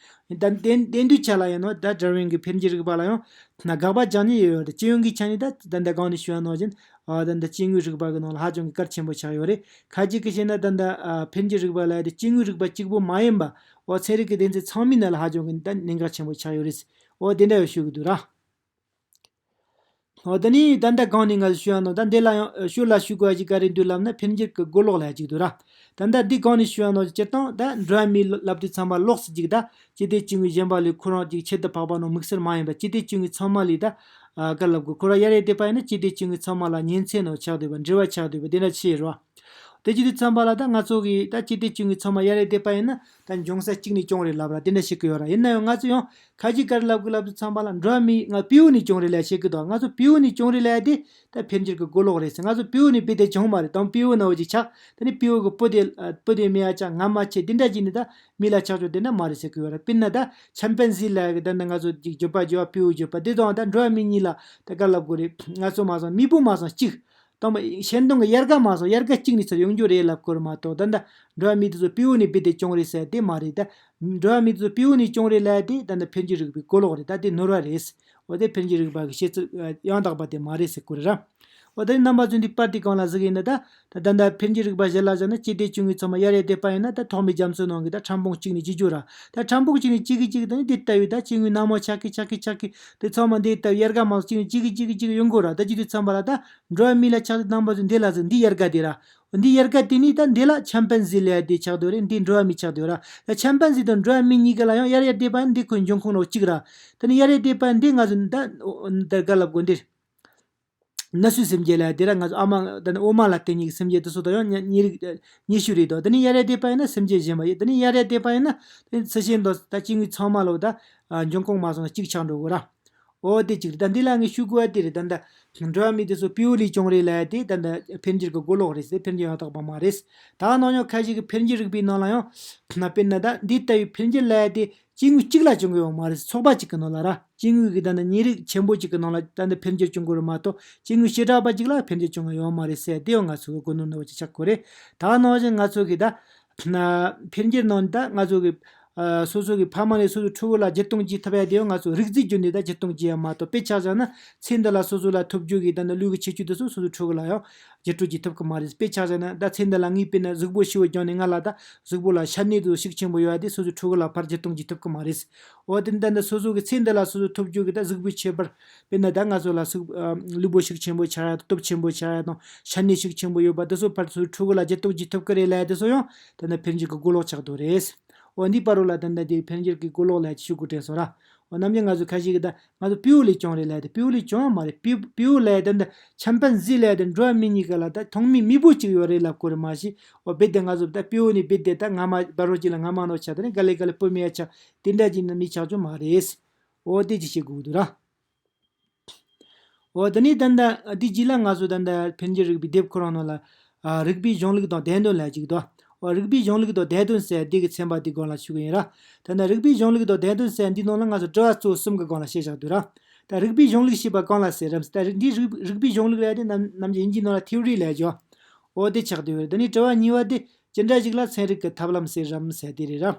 ད་དེ་དེ་དུས་ཆ་ལ་ཡིན་ནོ་ད་ཌར་ཝིན་གྱི་འཕེལ་འགྱུར་རིག་པ་ལ་ཡང་ན་དགག་པ་རྒྱག་མཁན་ཡོད་ཡོད་རེད། སྤྱི་ཡོངས་ཀྱི་ཆ་ནས་ད་ད་ད་གང་ནས་ཞུ་ཡ་ནང་བཞིན་ཨ་ད་ད་སྐྱེ་དངོས་རིག་པ་གི་ནང་ལ་ཧ་ཅང་གི་གལ་ཆེན་པོ་ཆགས་ཡོད་རེད། ཁ་ཅིག་གིས་བཤད་ན་ད་ད་ཨ་འཕེལ་འགྱུར་རིག་པ་ལ་ཡ་དེ་སྐྱེ་དངོས་རིག་པ་གཅིག་པུ་མ་ཡིན་པ། འོ་ཚན་རིག་གི་སྡེ་ཚན་ཚང་མའི་ནང་ལ་ཧ་ཅང་གི་ད་གནད་འགག་ཆེན་པོ་ཆགས་ཡོད་རེད། འོ་དེ་འདྲ་ཡང་ཞུ་གི་འདུག་ར། འོ་ད་ནི་ད་ལྟ་གོང་ནས་ང་ཚོས་ཞུ་ཡ་ནང་ད་འདི་ལ་ཡང་ཞོར་ལ་ཞུ་དགོས་ཡ་ཅིག་ག་རེ་འདུག་ལབ་ན་འཕེལ་འགྱུར་གྱི་གོ་ལོག་ལབ་ཡ་ཅིག་འདུག་ར། ད་ལྟ་འདི་གོང་ནས་ཞུ་ཡ་ནང་སྤྱིར་བཏང་ད་འགྲོ་བ་མིའི་ལབ་དུས་ཙམ་པ་ལོགས་སུ་ཅིག་ད་སྐྱེ་ལྡན་སྐྱེ་དངོས་གཞན་པ་ལས་ཁོ་རང་ཅིག་ཁྱད་དུ་འཕགས་པ་ནང་དམིགས་བསལ་མ་ཡིན་པ་སྐྱེ་ལྡན་སྐྱེ་དངོས་ཚང་མ་ལས་ད་ཨ་ག་ལབ་དགོས། ཁོ་རང་དབྱར་ཡར་བསྡད་པ་ཡིན་ན་སྐྱེ་ལྡན་སྐྱེ་དངོས་ཚང་མ་ལ་ཉིན་མཚན་ནང་ཆགས་བསྡད་པ་འབྲེལ་བ་ཆགས་བསྡད་པ་དེ་འདྲ་ཆེ་རེད་བ། དེ་བྱེད་དུས་ཙམ་པ་ལ་ད་ང་ཚོ་གི་ད་སྐྱེ་ལྡན་སྐྱེ་དངོས་ཚང་མ་དབྱར་ཡར་བསྡད་པ་ཡིན་ན་ད་འབྱུང་ས་གཅིག་ནས་བྱུང་རེད་ལབ་ར་དེ་འདྲ་བཤད་ཀྱི་ཡོད་ར། ཡིན་ན་ཡང་ང་ཚོ་ཡང་ཁ་ཅིག་ག་རེ་ལབ་དགོས་ལབ་དུས་ཙམ་པ་ལ་འགྲོ་བ་མི་ང་སྤྲེའུ་ནས་བྱུང་རེད་ལབ་བཤད་ཀྱི་འདུག་ང་ཚོ་སྤྲེའུ་ནས་བྱུང་རེད་ལབ་ཡ་དེ་ད་འཕེལ་འགྱུར་གྱི་གོ་ལོག་རེད་ཟེར། ང་ཚོ་སྤྲེའུ་ནས་རྦད་དེ་བྱུང་མ་རེད། དང་སྤྲེའུ་ནང་བཞིན་ཆགས། ད་ནི་སྤྲེའུ་གི་སྤུ་དེ་སྤུ་དེ་མེད་ཡ་ཆགས། རྔ་མ་ཆད། དེ་འདྲ་ཅིག་ནས་ད་མི་ལ་ཆགས་ཆོག་དེ་འདྲ་མ་རེད་ཟེར་གྱི་ཡོད་ར། དཔེར་ན་ད་ཆམ་པན་ཟི་ལབ་ཡ་གི་ད་ནི་ང་ཚོ་ཅིག་བརྗོད་པ་བརྗོད་པ་སྤྲེའུ་བརྗོད་པ་དེ་དང་ད་འགྲོ་བ་མི་གཉིས་ལ་ད་ག་ལབ་དགོས་རེད། ང་ཚོ་མ་སོང་མི་བུ་མ་སོང་གཅིག་དང་པོ་ཤེས་ལྡན་གྱི་དབྱར་ཁ་མ་སོང་། དབྱར་ཁ་གཅིག་ནས་ཚུར་ཡོང་རྒྱུ་རེད་ལབ་དགོས་རེད་མ་གཏོགས། ད་ལྟ་འགྲོ་བ་མི་དེ་ཚོ་སྤྲེའུ་ནས་རྦད་དེ་བྱུང་རེད་ཟེར་དེ་མ་རེད། ད་འགྲོ་བ་མི་དེ་ཚོ་སྤྲེའུ་ནས་བྱུང་རེད་ལབ་དེ་ད་ལྟ་འཕེལ་འགྱུར་རིག་པའི་གོ་ལོག་རེད། ད་དེ་ནོར་བ་རེད། འོ་དེ་འཕེལ་འགྱུར་རིག་པ་གི་བཤད་ཚུལ་ཡང་དག་པ་དེ་མ་རེད་ཟེར་དགོས་རེད་ར། འོ་དེ་རྣམ་པ་ཚོས་འདི་པར་དེ་གང་ལ་གཟིགས་ཡིན་ན། ད་ད་ད་ལྟ་འཕེལ་འགྱུར་རིག་པ་གཞི་ལ་བཞག་ན་སྤྱི་བདེ་སྐྱེ་དངོས་ཚང་མ་གཡར་ཡར་བསྡད་པ་ཡིན་ན། ད་ཐོག་མའི་རྒྱ་མཚོའི་ནང་གི་ད་ཕྲ་ཕུང་གཅིག་ནས་གཅིག་འགྱུར་ར། ད་ཕྲ་ཕུང་གཅིག་ནས་གཅིག་གིས་གཅིག་དང་དེ་ལྟ་བུའི་ད་སྐྱེ་དངོས་སྣ་མང་ཆགས་ཀྱི་ཆགས་ཀྱི་ཆགས་ཀྱི་དེ་ཚང་མ་འདི་ལྟ་བུའི་དབྱར་ཁ་མ་སོང་གཅིག་ནས་གཅིག་གིས་གཅིག་གིས་གཅིག་ཡོང་དགོས་ར། ད་ཅི་དུས་ཙམ་པ་ལ་ད་འགྲོ་བ་མི་ལ་ཆགས་དུས་རྣམ་པ་ཚོས་འདི་ལ་གཟིགས། འདི་དབྱར་ཁ་དེ་ར། འདི་དབྱར་ཁ་དེ་ནས་ད་འདི་ལ་ཆམ་པན་ཟི་ལབ་དེ་ཆགས་འདུག་རེད། འདི་འགྲོ་བ་མི་ཆགས་འདུག་ར། ད་ཆམ་པན་ཟི་དང་འགྲོ་བ་མི་གཉིས་ཀ་ལ་ཡང་གཡར་ཡར་བསྡད་པ་ཡིན་ན་འདི་ཁོའི་འབྱུང་ཁུངས་ནང་གཅིག་ར། དེ་ནས་གཡར་ཡར་བསྡད་པ་ཡིན་ན་འདི་ང་ཚོ་ད་འདི་ག་ལབ་དགོས། འདིར་ནུ་གསོའི་སེམས་ཅན་ལབ་དེ་ར། ང་ཚོ་ཨ་མ་དང་ནི་འོ་མ་ལ་བརྟེན་ནས་སེམས་ཅན་དེ་ཚོ་དང་ཡང་ཉེ་ཉེ་རིགས་ཉེ་ཤོས་རེད་དོ། དེ་ནས་གཡར་ཡར་བསྡད་པ་ཡིན་ན་སེམས་ཅན་གཞན་པ་ཡིན། དེ་ནས་གཡར་ཡར་བསྡད་པ་ཡིན་ན་དེ་ཚུལ་ཤིང་དང་ད་སྐྱེ་དངོས་ཚང་མ་ལོ་ད་འབྱུང་ཁུངས་མ་སོང་ན་གཅིག་ཆགས་འགྲོ་གི་ར། འོ་དེ་གཅིག་རེད། ད་འདི་ལ་ངས་ཞུ་དགོས་པ་དེ་རེད། ད་ད་འགྲོ་བ་མི་དེ་ཚོ་སྤྲེའུ་ལས་བྱུང་རེད་ལབ་དེ་ད་ད་འཕེལ་འགྱུར་གྱི་གོ་ལོག་རེད་ཟེར། འཕེལ་འགྱུར་ཡང་དག་པ་མ་རེད། ད་ནང་ཡང་ཁ་ཤས་ཀྱི་འཕེལ་འགྱུར་རིག་པའི་ནང་ལ་ཡང་ན་དཔེར་ན་ད་འདི་ལྟ་བུའི་འཕེལ་འགྱུར་ལབ་དེ་སྐྱེ་དངོས་གཅིག་ལ་བྱུང་གི་ཡོད་མ་རེད། ཚོགས་པ་གཅིག་གི་ནང་ལ་ར། སྐྱེ་དངོས་ཀྱི་ད་ནི་ཉེ་རིགས་ཆེན་པོ་གཅིག་གི་ནང་ལ་ད་ནི་འཕེལ་འགྱུར་བྱུང་གི་རེད་མ་གཏོགས། སྐྱེ་དངོས་བྱེ་བྲག་པ་གཅིག་ལ་འཕེལ་འགྱུར་བྱུང་གི་ཡོད་མ་རེད་ཟེར་དེ་ཡང་ང་ཚོ་གི་གོ་ནོར་འདྲ་བོ་ཅིག་ཆགས་ཀྱི་རེད། ད་ནང་བཞིན་ང་ཚོ་གི་ད་ན་འཕེལ་འགྱུར་ནང་ད་ང་ཚོ་གི་ཨ་སོ་སོ་གི་ཕ་མ་ནས་སོ་སོའི་ཕྲུ་གུ་ལ་བརྒྱུད་གཏོང་བྱེད་ཐུབ་ཡ་དེ་ཡང་ང་ཚོ་རིགས་རྫས་བརྒྱུད་ནས་ད་བརྒྱུད་གཏོང་བྱེད་ཡ་མ་གཏོགས། དཔེ་ཆ་བཞག་ན་ཚེ་འདི་ལ་སོ་སོ་ལ་ཐོབ་རྒྱུ་གི་ད་ནི་ལུས་ཀྱི་ཁྱད་ཆོས་དེ་ཚོ་སོ་སོའི་ཕྲུ་གུ་ལ་ཡང་བརྒྱུད་སྤྲོད་བྱེད་ཐུབ་ཀྱི་མ་རེད། དཔེ་ཆ་བཞག་ན་ད་ཚེ་འདི་ལ་ངས་དཔེར་ན་གཟུགས་པོ་ཤི་བོ་བརྒྱངས་ནས་ང་ལ་ད་གཟུགས་པོ་ལ་ཤ་གནད་དུ་ཤུགས་ཆེན་པོ་ཡོད་ཡ་དེ་སོ་སོའི་ཕྲུ་གུ་ལ་ཕར་བརྒྱུད་གཏོང་བྱེད་ཐུབ་ཀྱི་མ་རེད། འོ་དེ་འདྲ་འདི་སོ་སོ་གི་ཚེ་འདི་ལ་སོ་སོ་ཐོབ་རྒྱུ་གི་ད་གཟུགས་པོའི་ཁྱད་པར། དཔེར་ན་ད་ང་ཚོ་ལ་གཟུགས་ཨ་ལུས་པོ་ཤུགས་ཆེན་པོ་ཆགས་ཡ་དང་སྟོབས་ཆེན་པོ་ཆགས་ཡ་དང་ཤ་གནད་ཤུགས་ཆེན་པོ་ཡོད་པ་དེ་ཚོ་ཕར་ཚུར་ཕྲུ་གུ་ལ་བརྒྱུད་གཏོང་བྱེད་ཐུབ་ཀྱི་རེད་ལབ་ཡ་དེ་ཚོ་ཡང་ད་ནི་འཕེལ་འགྱུར་གྱི་གོ་ལོག་ཆགས་འདུག་རེད། འོ་འདི་བར་རོ་ལ་ད་ལྟ་དེ་འཕེལ་འགྱུར་གྱི་གོ་ལོག་ལབ་ཡ་ཅིག་ཞུ་དགོས་དྲན་སོང་ར། འོ་ནམ་རྒྱུན་ང་ཚོ་ཁ་ཤས་ཀྱིས་ད་ང་ཚོ་སྤྲེའུ་ལས་བྱུང་རེད་ལབ་ཡ་དེ། སྤྲེའུ་ལས་བྱུང་ཡ་མ་རེད། སྤྲེའུ་སྤྲེའུ་ལབ་ཡ་དེ་འདི་ཆམ་པན་ཟི་ལབ་ཡ་དེ་འགྲོ་བ་མི་གཉིས་ཀ་ལ་ད་ཐོག་མའི་མེས་པོ་གཅིག་ཡོད་རེད་ལབ་དགོས་རེད་མ་གཞི། འོ་རྦད་དེ་ང་ཚོ་ད་སྤྲེའུ་ནས་རྦད་དེ་ད་ང་མ་བར་རོ་གཅིག་ལ་ང་མ་ནོར་ཆགས། ད་ནི་ག་ལེ་ག་ལེ་སྤོ་མེད་ཡ་ཆགས། དེ་འདྲ་ཅིག་ནི་མི་ཆགས་རྒྱུ་མ་རེད། འོ་དེ་ཅིག་ཤེས་དགོས་ཀྱི་འདུག་ར། འོ་དེ་ནས་ད་ལྟ་འདི་རྗེས་ལ་ང་ཚོ་ད་ལྟ་འཕེལ་འགྱུར་རིག་པའི་དེབ་ཁོ་རང་ནང་ལ་ཨ་རིགས་པའི་གཞུང་ལུགས་དང་བདེན་དོན་ལབ་ཅིག་འདུག། འོ་རིགས་པའི་གཞུང་ལུགས་དང་བདེན་དོན་ཟེར་འདི་གི་ཚན་པ་འདི་སྒང་ལ་ཞུ་གི་ཡིན་ར། ད་ལྟ་རིགས་པའི་གཞུང་ལུགས་དང་བདེན་དོན་ཟེར་འདི་ནང་ལ་ང་ཚོ་དྲི་བ་གཙོ་བོ་གསུམ་གི་སྒང་ལ་བཤད་བཞག་འདུག་ར། ད་རིགས་པའི་གཞུང་ལུགས་ཞེས་པ་གང་ལ་ཟེར་རམ་ཟེར། ད་རིགས་འདི་རིགས་རིགས་པའི་གཞུང་ལུགས་ལབ་ཡ་དེ་ནམ་ནམ་རྒྱུན་དབྱིན་ཇིའི་ནང་ལ་ཐེའོ་རི་ལབ་ཡ་ཅིག། འོ་དེ་ཆགས་བསྡད་ཡོད་རེད། དེ་ནས་དྲི་བ་གཉིས་པ་དེ་ཅི་འདྲ་ཞིག་ལ་ཚན་རིག་གི་ཐབས་ལམ་ཟེར་རམ་ཟེར་དེ་རེད་ར།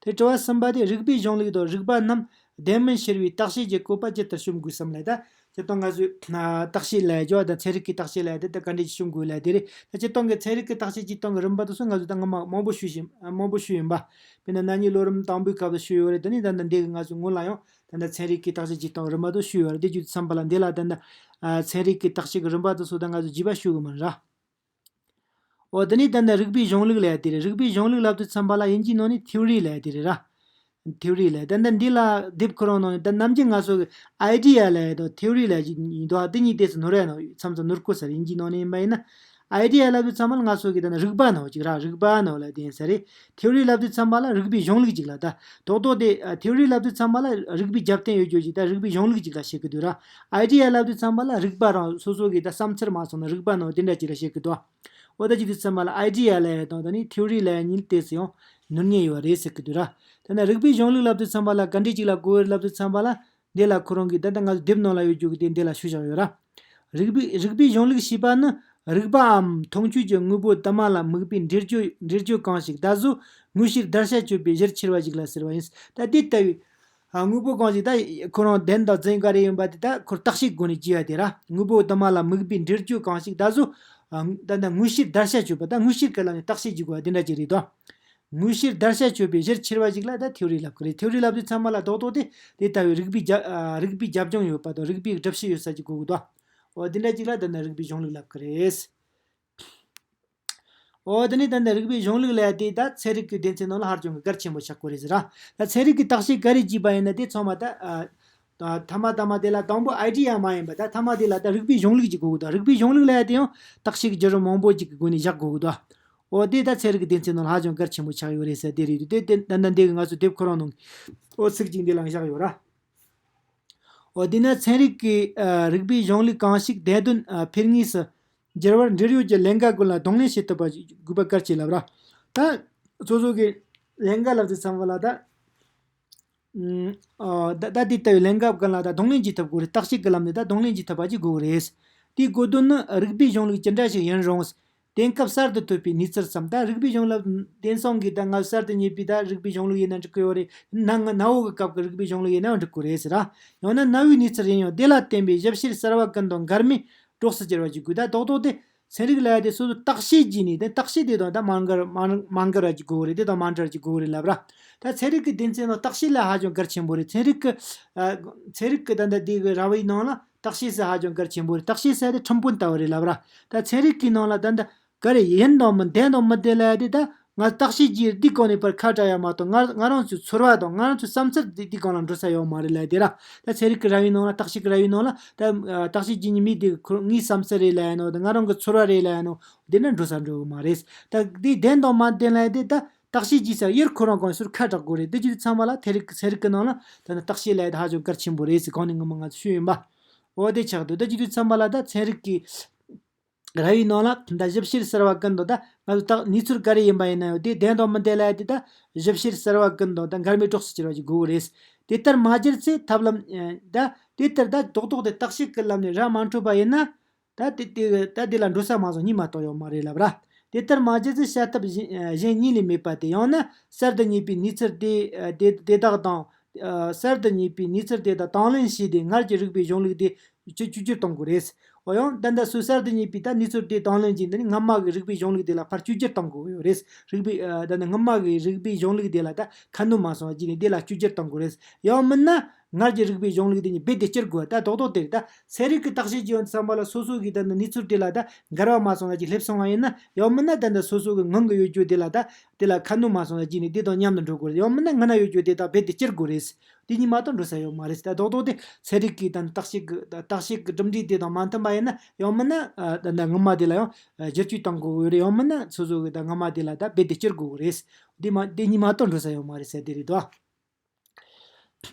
དེ་དྲི་བ་གསུམ་པ་དེ་རིགས་པའི་གཞུང་ལུགས་དང་རིགས་པ་རྣམས་བདེན་མིན་ཕྱེ་བའི་བརྟག་དཔྱད་ཀྱི་བཀོད་པ་ཇི་ལྟར་བྱུང་དགོས་སམ་ལབ། ད་སྤྱིར་བཏང་ང་ཚོས་ཨ་བརྟག་དཔྱད་ལབ་ཡ་ཅིག་ཡོད། ད་ཚན་རིག་གི་བརྟག་དཔྱད་ལབ་ཡ་དེ་ད་ག་འདྲ་ཞིག་བྱུང་དགོས་ལབ་དེ་རེད། ད་སྤྱིར་བཏང་གི་ཚན་རིག་གི་བརྟག་དཔྱད་བྱེད་སྟངས་ཀྱི་རིམ་པ་དེ་ཚོ་ང་ཚོས་ད་སྔོན་མ་མང་པོ་ཞུས་ཤིང་མང་པོ་ཞུས་ཡིན་པ། དཔེར་ན་ན་ནིང་ལོ་རིམ་དང་པོའི་སྐབས་སུ་ཞུས་ཡོད་རེད། དེ་ནས་ད་ལྟ་འདི་གི་ང་ཚོས་སྔོན་ལ་ཡང་ད་ལྟ་ཚན་རིག་གི་བརྟག་དཔྱད་བྱེད་སྟངས་རིམ་པ་དེ་ཞུས་ཡོད་རེད། དེ་བརྒྱུད་དུ་བསམ་པ་ལ་འདི་ལ་ད་ལྟ་ཨ་ཚན་རིག་གི་བརྟག་དཔྱད་ཀྱི་རིམ་པ་དེ་ཚོ་ད་ང་ཚོས་བརྗེ་པ་ཞུ་གི་མིན་ར། འོ་དེ་ནས་ད་ལྟ་རིགས་པའི་གཞུང་ལུགས་ལབ་ཡ་དེ་རེད། རིགས་པའི་གཞུང་ལུགས་ལབ་དུས་ཙམ་པ་ལ་དབྱིན་ཇིའི་ནང་ནས་ཐེའོ་རི་ལབ་ཡ་དེ་རེད་ར། ཐེའོ་རི་ལབ་ཡ། ད་ལྟ་འདི་ལ་དེབ་ཁོ་རང་ནང་ནས་ད་ནམ་རྒྱུན་ང་ཚོ་གི་ཨའི་ཌི་ཡ་ལབ་ཡ་དང་ཐེའོ་རི་ལབ་ཡ་ཅིག་ཡིན་འདུག། ཨ་དེ་གཉིས་ཏོག་ཙམ་ནོར་ཡ་ནོར་མཚམས་མཚམས་ནོར་གོ་ས་རེད། དབྱིན་ཇིའི་ནང་ནས་ཡིན་པ་ཡིན་ན། ཨའི་ཌི་ཡ་ལབ་དུས་ཙམ་པ་ལ་ང་ཚོ་གི་ད་ནི་རིག་པ་ནང་ཅིག་ར། རིག་པ་ནང་ལ་དེ་ཡིན་ས་རེད། ཐེའོ་རི་ལབ་དུས་ཙམ་པ་ལ་རིགས་པའི་གཞུང་ལུགས་ཅིག་ལ་ད། རྡོག་རྡོག་དེ་ཨ་ཐེའོ་རི་ལབ་དུས་ཙམ་པ་ལ་རིགས་པའི་རྒྱབ་རྟེན་ཡོད་རྒྱུ་ཅིག་ད་རིགས་པའི་གཞུང་ལུགས་ཅིག་ལ་བཤད་གི་འདུག་ར། ཨའི་ཌི་ཡ་ལབ་དུས་ཙམ་པ་ལ་རིག་པ་རང་སོ་སོ་གི་ད་བསམ་འཆར་མ་སོང་ན་རིག་པ་ནང་དེ་འདྲ་ཅིག་ལ་བཤད་གི་འདུག། འོ་ད་ཅི་དུས་ཙམ་པ་ལ་ཨའི་ཌི་ཡ་ལབ་ཡ་དང་ད་ནི་ཐེའོ་རི་ལབ་ཡ་གཉིས་ཏོག་ཙམ་ཡང་ནོར་ཉེན་ཡོད་རེད་ཟེར་གི་འདུག་ར། ད་ནི་རིགས་པའི་གཞུང་ལུགས་ལབ་དུས་ཙམ་པ་ལ་ག་འདྲས་ཅིག་ལ་གོ་བར་ལབ་དུས་ཙམ་པ་ལ་འདི་ལ་ཁོ་རང་གིས་ད་ལྟ་ང་ཚོ་དེབ་ནང་ལ་ཡོད་རྒྱུ་གི་དེ་འདི་ལ་ཞུ་བཞག་ཡོད་ར། རིགས་པའི་རིགས་པའི་གཞུང་ལུགས་ཞེས་པ་ནི་རིག་པའམ་མཐོང་ཆོས་ཀྱི་དངོས་པོ་དུ་མ་ལ་དམིགས་པའི་འགྲེལ་བརྗོད་འགྲེལ་བརྗོད་གང་ཞིག་ད་གཟོད་དངོས་བཤེར་བརྡར་ཤ་གཅོད་པའི་གཞིར་གྱུར་པ་ཞིག་ལ་ཟེར་བ་ཡིན། ད་དེ་ལྟ་བུའི་ཨ་དངོས་པོ་གང་ཞིག་ད་ཁོ་རང་བདེན་དང་རྫུན་ག་རེ་ཡིན་པ་དེ་ད་ཁོར་བརྟག་དཔྱད་སྒོ་ནས་བགྱིས་པ་དེ་ར། དངོས་པོ་དུ་མ་ལ་དམིགས་པའི་འགྲེལ་བརྗོད་གང་ཞིག་ད་གཟོད་ཨ་ད་ད་དངོས་བཤེར་བརྡར་ཤ་གཅོད་པ། ད་དངོས་བཤེར་གྱི་ལམ་ནས་བརྟག་དཔྱད་བགྱི་དགོས་པ་དེ་འདྲ་ཅིག་རེད་དོ། དངོས་བཤེར་བརྡར་ཤ་གཅོད་པའི་གཞིར་གྱུར་པ་ཞིག་ལ་ད་ཐེའོ་རི་ལབ་ཀྱི་རེད། ཐེའོ་རི་ལབ་དུས་ཚང་མ་ལ་རྡོག་རྡོག་དེ་དེ་ལྟ་བུའི་རིགས་པའི་རྒྱ་ཨ་རིགས་པའི་རྒྱབ་ལྗོངས་ཡོད་པ་དང་རིགས་པའི་སྒྲུབ་བྱེད་ཡོད་ས་ཅིག་དགོས་ཀྱི་འདུག། འོ་དེ་འདྲ་ཅིག་ལ་ད་ནི་རིགས་པའི་གཞུང་ལུགས་ལབ་ཀྱི་རེད། འོ་དེ་ནས་ད་ནི་རིགས་པའི་གཞུང་ལུགས་ལབ་དེ་ད་ཚན་རིག་གི་སྡེ་ཚན་ནང་ལ་ཧ་ཅང་གི་གལ་ཆེན་པོ་ཆགས་ཀྱི་རེད་ཟེར་ར། ད་ཚན་རིག་གི་བརྟག་དཔྱད་ག་རེ་བགྱིས་པ་ཡིན་ན་དེ་ཚང་མ་ད་ཨ་ད་ཐ་མ་ཐ་མ་དེ་ལ་དང་པོ་ཨའི་ཌི་ཡ་མ་ཡིན་པ་ད་ཐ་མ་དེ་ལ་ད་རིགས་པའི་གཞུང་ལུགས་ཅིག་དགོས་ཀྱི་འདུག། རིགས་པའི་གཞུང་ལུགས་ལབ་དེ་ཡང་བརྟག་དཔྱད་ཀྱི་བརྒྱུད་རིམ་མང་པོ་ཅིག་གི་སྒོ་ནས་བཞག་དགོས་ཀྱི་འདུག། འོ་དེ་ད་ཚན་རིག་གི་སྡེ་ཚན་ནང་ལ་ཧ་ཅང་གལ་ཆེན་པོ་ཆགས་ཡོད་རེད་ཟེར་དེ་རེད་འདུག། དེ་དེ་ད་ལྟ་འདི་གི་ང་ཚོ་དེབ་ཁོ་རང་ནང་གི་འོ་ཚིག་ཅིག་འདི་ལ་བཞག་ཡོད་ར། འོ་དེ་ན་ཚན་རིག་གི་ཨ་རིགས་པའི་གཞུང་ལུགས་གང་ཞིག་བདེན་དོན་ཨ་འཕེར་ངེས་སུ་འགྱུར་བར་འབྲེལ་ཡོད་ཀྱི་ལས་འགན་ཀུན་ལ་གདོང་ལེན་བྱེད་ཐུབ་པ་དགོས་པ་གལ་ཆེ་ལབ་ར། ད་སོ་སོ་གི་ལས་འགན་ལབ་དུས་ཙམ་པ་ལ་ད་ཨ་ད་ད་དེ་ལྟ་བུའི་ལས་འགན་ཀུན་ལ་ད་གདོང་ལེན་བྱེད་ཐུབ་དགོས་རེད། བརྟག་དཔྱད་ཀྱི་ལམ་ནས་ད་གདོང་ལེན་བྱེད་ཐུབ་པ་ཅིག་དགོས་རེད། དེའི་དགོས་དོན་ནི་རིག་པའི་གཞུང་ལུགས་ཅི་འདྲ་ཞིག་ཡིན་རུང་། དེང་སྐབས་གསར་དུ་ཐོན་པའི་གནས་ཚུལ་ཙམ། ད་རིག་པའི་གཞུང་ལུགས་དེང་སང་གི་ད་ང་གསར་དུ་རྙེད་པའི་ད་རིག་པའི་གཞུང་ལུགས་ཡིན་ན་འགྲིག་གི་ཡོད་རེད། ན་ང་ན་འོ་གི་སྐབས་ཀྱི་རིག་པའི་གཞུང་ལུགས་ཡིན་ནའང་འགྲིག་གི་རེད་ཟེར་ར། ཡང་ན་གནའ་བོའི་གནས་ཚུལ་ཡིན་ཡང་དེ་ལ་བརྟེན་པའི་ཞིབ་བཤེར་གསར་བ་ཀུན་དང་འགལ་མེད་གྲོགས་སུ་གྱུར་པ་ཞིག་དགོས། ད་རྡོག་རྡོག་དེ་ཚན་རིག་ལབ་ཡ་དེ་སོ་སོ་བརྟག་དཔྱད་བགྱིས་ནས། དེ་བརྟག་དཔྱད་དེ་དང་ད་མ་འགལ་མ་མ་འགལ་བ་ཅིག་དགོས་རེད། དེ་དང་མ་འགལ་བ་ཅིག་དགོས་རེད་ལབ་ར། ད་ཚན་རིག་གི་སྡེ་ཚན་ནང་བརྟག་དཔྱད་ལ་ཧ་ཅང་གལ་ཆེན་པོ་རེད། ཚན་རིག་གི་ཨ་ཚན་རིག་གི་ད་ལྟ་དེ་གི་ར་བའི་ནང་ལ་བརྟག་དཔྱད་ཟེར་ཧ་ཅང་གལ་ཆེན་པོ་རེད། བརྟག་དཔྱད་ཟེར་དེ་ཁྲིམས་དཔོན་ལྟ་བུ་རེད་ལབ་ར། ད་ཚན་རིག་གི་ནང་ལ་ད་ལྟ་ག་རེ་ཡིན་དང་མིན་བདེན་དང་མི་བདེན་ལབ་ཡ་དེ་ད་ང་བརྟག་དཔྱད་བགྱིས་འདི་གང་ནས་པར་ཁ་གྲག་ཡ་མ་གཏོགས། ང་ང་རང་ཚོའི་ཚོར་བ་དང་ང་རང་ཚོའི་བསམ་ཚུལ་འདི་འདི་གང་ལ་འགྲོ་ས་ཡོད་མ་རེད་ལབ་ཡ་དེ་ར། ད་ཚན་རིག་གི་ར་བའི་ནང་ལ་བརྟག་དཔྱད་ཀྱི་ར་བའི་ནང་ལ་ད་ཨ་བརྟག་དཔྱད་བགྱིས་མཁན་མི་དེ་ཁོ་ངའི་བསམ་ཚུལ་རེད་ལབ་ཡ་ནོ། ད་ང་རང་གི་ཚོར་བ་རེད་ལབ་ཡ་ནོ། དེ་འདྲ་འགྲོ་ས་འགྲོ་གི་མ་རེད། ད་དེ་བདེན་དང་མ་བདེན་ལབ་ཡ་དེ་ད་བརྟག་དཔྱད་བགྱིས་ས་ཡུལ་ཁོ་རང་གང་ཟུར་ཁ་གྲག་དགོས་རེད། དེ་བྱེད་དུས་ཚང་མ་ལ་ཚན་རིག་གི་ཚན་རིག་གི་ནང་ལ་ད་ནི་བརྟག་དཔྱད་ལབ་ཡ་དེ་ཧ་ཅང་གལ་ཆེན་པོ་རེད་ཟེར་གོང་ནས་ངོ་མ་ང་ཚོ་ཞུས་ཡིན་པ། འོ་དེ་ཆགས་འདུག་དེ་བྱེད་དུས་ཚང་མ་ལ་ད་ཚན་རིག་གི་ར་བའི་ནང་ལ་ད་ཞིབ་བཤེར་གསར་བ་ཀུན་དང་ད་ང་ཚོ་ད་གནས་ཚུལ་ག་རེ་ཡིན་པ་ཡིན་ན་ཡང་དེ་བདེན་དང་མི་བདེན་ལབ་ཡ་དེ་ད་ཞིབ་བཤེར་གསར་བ་ཀུན་དང་ད་འགལ་མེད་གྲོགས་སུ་གྱུར་པ་ཞིག་དགོས་གི་རེད། དེ་ལྟར་མ་གྱུར་ཚེ་ཐབས་ལམ་ད་དེ་ལྟར་ད་རྡོག་རྡོག་དེ་བརྟག་དཔྱད་ཀྱི་ལམ་ནས་ར་མ་འཕྲོད་པ་ཡིན་ན། ད་དེ་དེ་ད་དེ་ལ་འགྲོ་ས་མ་སོང་གཉིས་མ་གཏོགས་ཡོད་མ་རེད་ལབ་ར། དེ་ལྟར་མ་བྱས་ཚེ་བྱ་ཐབས་གཞན་གཞན་གཉིས་ལས་མེད་པ་སྟེ། ཡང་ན་གསར་དུ་རྙེད་པའི་གནས་ཚུལ་དེ་དེ་དེ་དག་དང་། གསར་དུ་རྙེད་པའི་གནས་ཚུལ་དེ་དག་དང་ལེན་བྱས་ཏེ་སྔར་གྱི་རིག་པའི་གཞུང་ལུགས་དེ་བཅོས་བཅོས་བསྒྱུར་གཏོང་དགོས་རེད། འོ་ཡང་ད་ལྟ་སུ་གསར་དུ་རྙེད་པའི་ད་གནས་ཚུལ་དེ་དང་ལེན་གྱིས་འདི་ནི་སྔ་མ་གི་རིག་པའི་གཞུང་ལུགས་དེ་ལ་ཕར་བཅོས་བསྒྱུར་གཏོང་དགོས་ཡོད་རེད། རིག་པའི་ད་ནི་སྔ་མ་གི་རིག་པའི་གཞུང་ལུགས་དེ་ལ་ད་ཁ་སྣོན་མ་སོང་བ་བྱས་ནས་དེ་ལ་བཅོས་བསྒྱུར་གཏོང་དགོས་རེད། ཡང་མིན་ན། སྔར་གྱི་རིག་པའི་གཞུང་ལུགས་དེ་ཉིད་རྦད་དེ་བསྐྱུར་དགོས། ད་རྡོག་རྡོག་དེ་རེད། ད་ཚན་རིག་གི་བརྟག་དཔྱད་ཀྱི་ཡོང་དུས་ཙམ་པ་ལ་སོ་སོ་གི་ད་ནི་གནས་ཚུལ་དེ་ལ་ད་འགལ་བ་མ་སོང་ན་ཅིག་སླེབས་སོང་བ་ཡིན་ན། ཡང་མིན་ན་ད་ནི་སོ་སོ་གི་ངང་གི་ཡོད་རྒྱུ་དེ་ལ་ད་དེ་ལ་ཁ་སྣོན་མ་སོང་ན་ཅིག་ནས་དེ་དང་མཉམ་དུ་འགྲོ་དགོས་རེད། ཡང་མིན་ན་སྔ་ན་ཡོད་རྒྱུ་དེ་ད་རྦད་དེ་བསྐྱུར་དགོས་རེད། དེ་གཉིས་མ་གཏོགས་འགྲོ་ས་ཡོད་མ་རེད། ད་རྡོག་རྡོག་དེ་ཚན་རིག་གི་ད་ནི་བརྟག་དཔྱད་ཀྱི་ད་བརྟག་དཔྱད་ཀྱི་གྲུབ་འབྲས་དེ་དང་མ་མཐུན་པ་ཡིན་ན། ཡང་མིན་ན་ད་ནི་སྔ་མ་དེ་ལ་ཡང་བསྒྱུར་བཅོས་གཏོང་དགོས་ཀྱི་རེད། ཡང་མིན་ན་སོ་སོ་གི་ད་སྔ་མ་དེ་ལ་ད་རྦད་དེ་བསྐྱུར་དགོས་ཀྱི་རེད། དེ་མ་དེ་གཉིས་མ་གཏོགས་འགྲོ་ས་ཡོད་མ་རེད་ཟེར་དེ་རེད་དོ།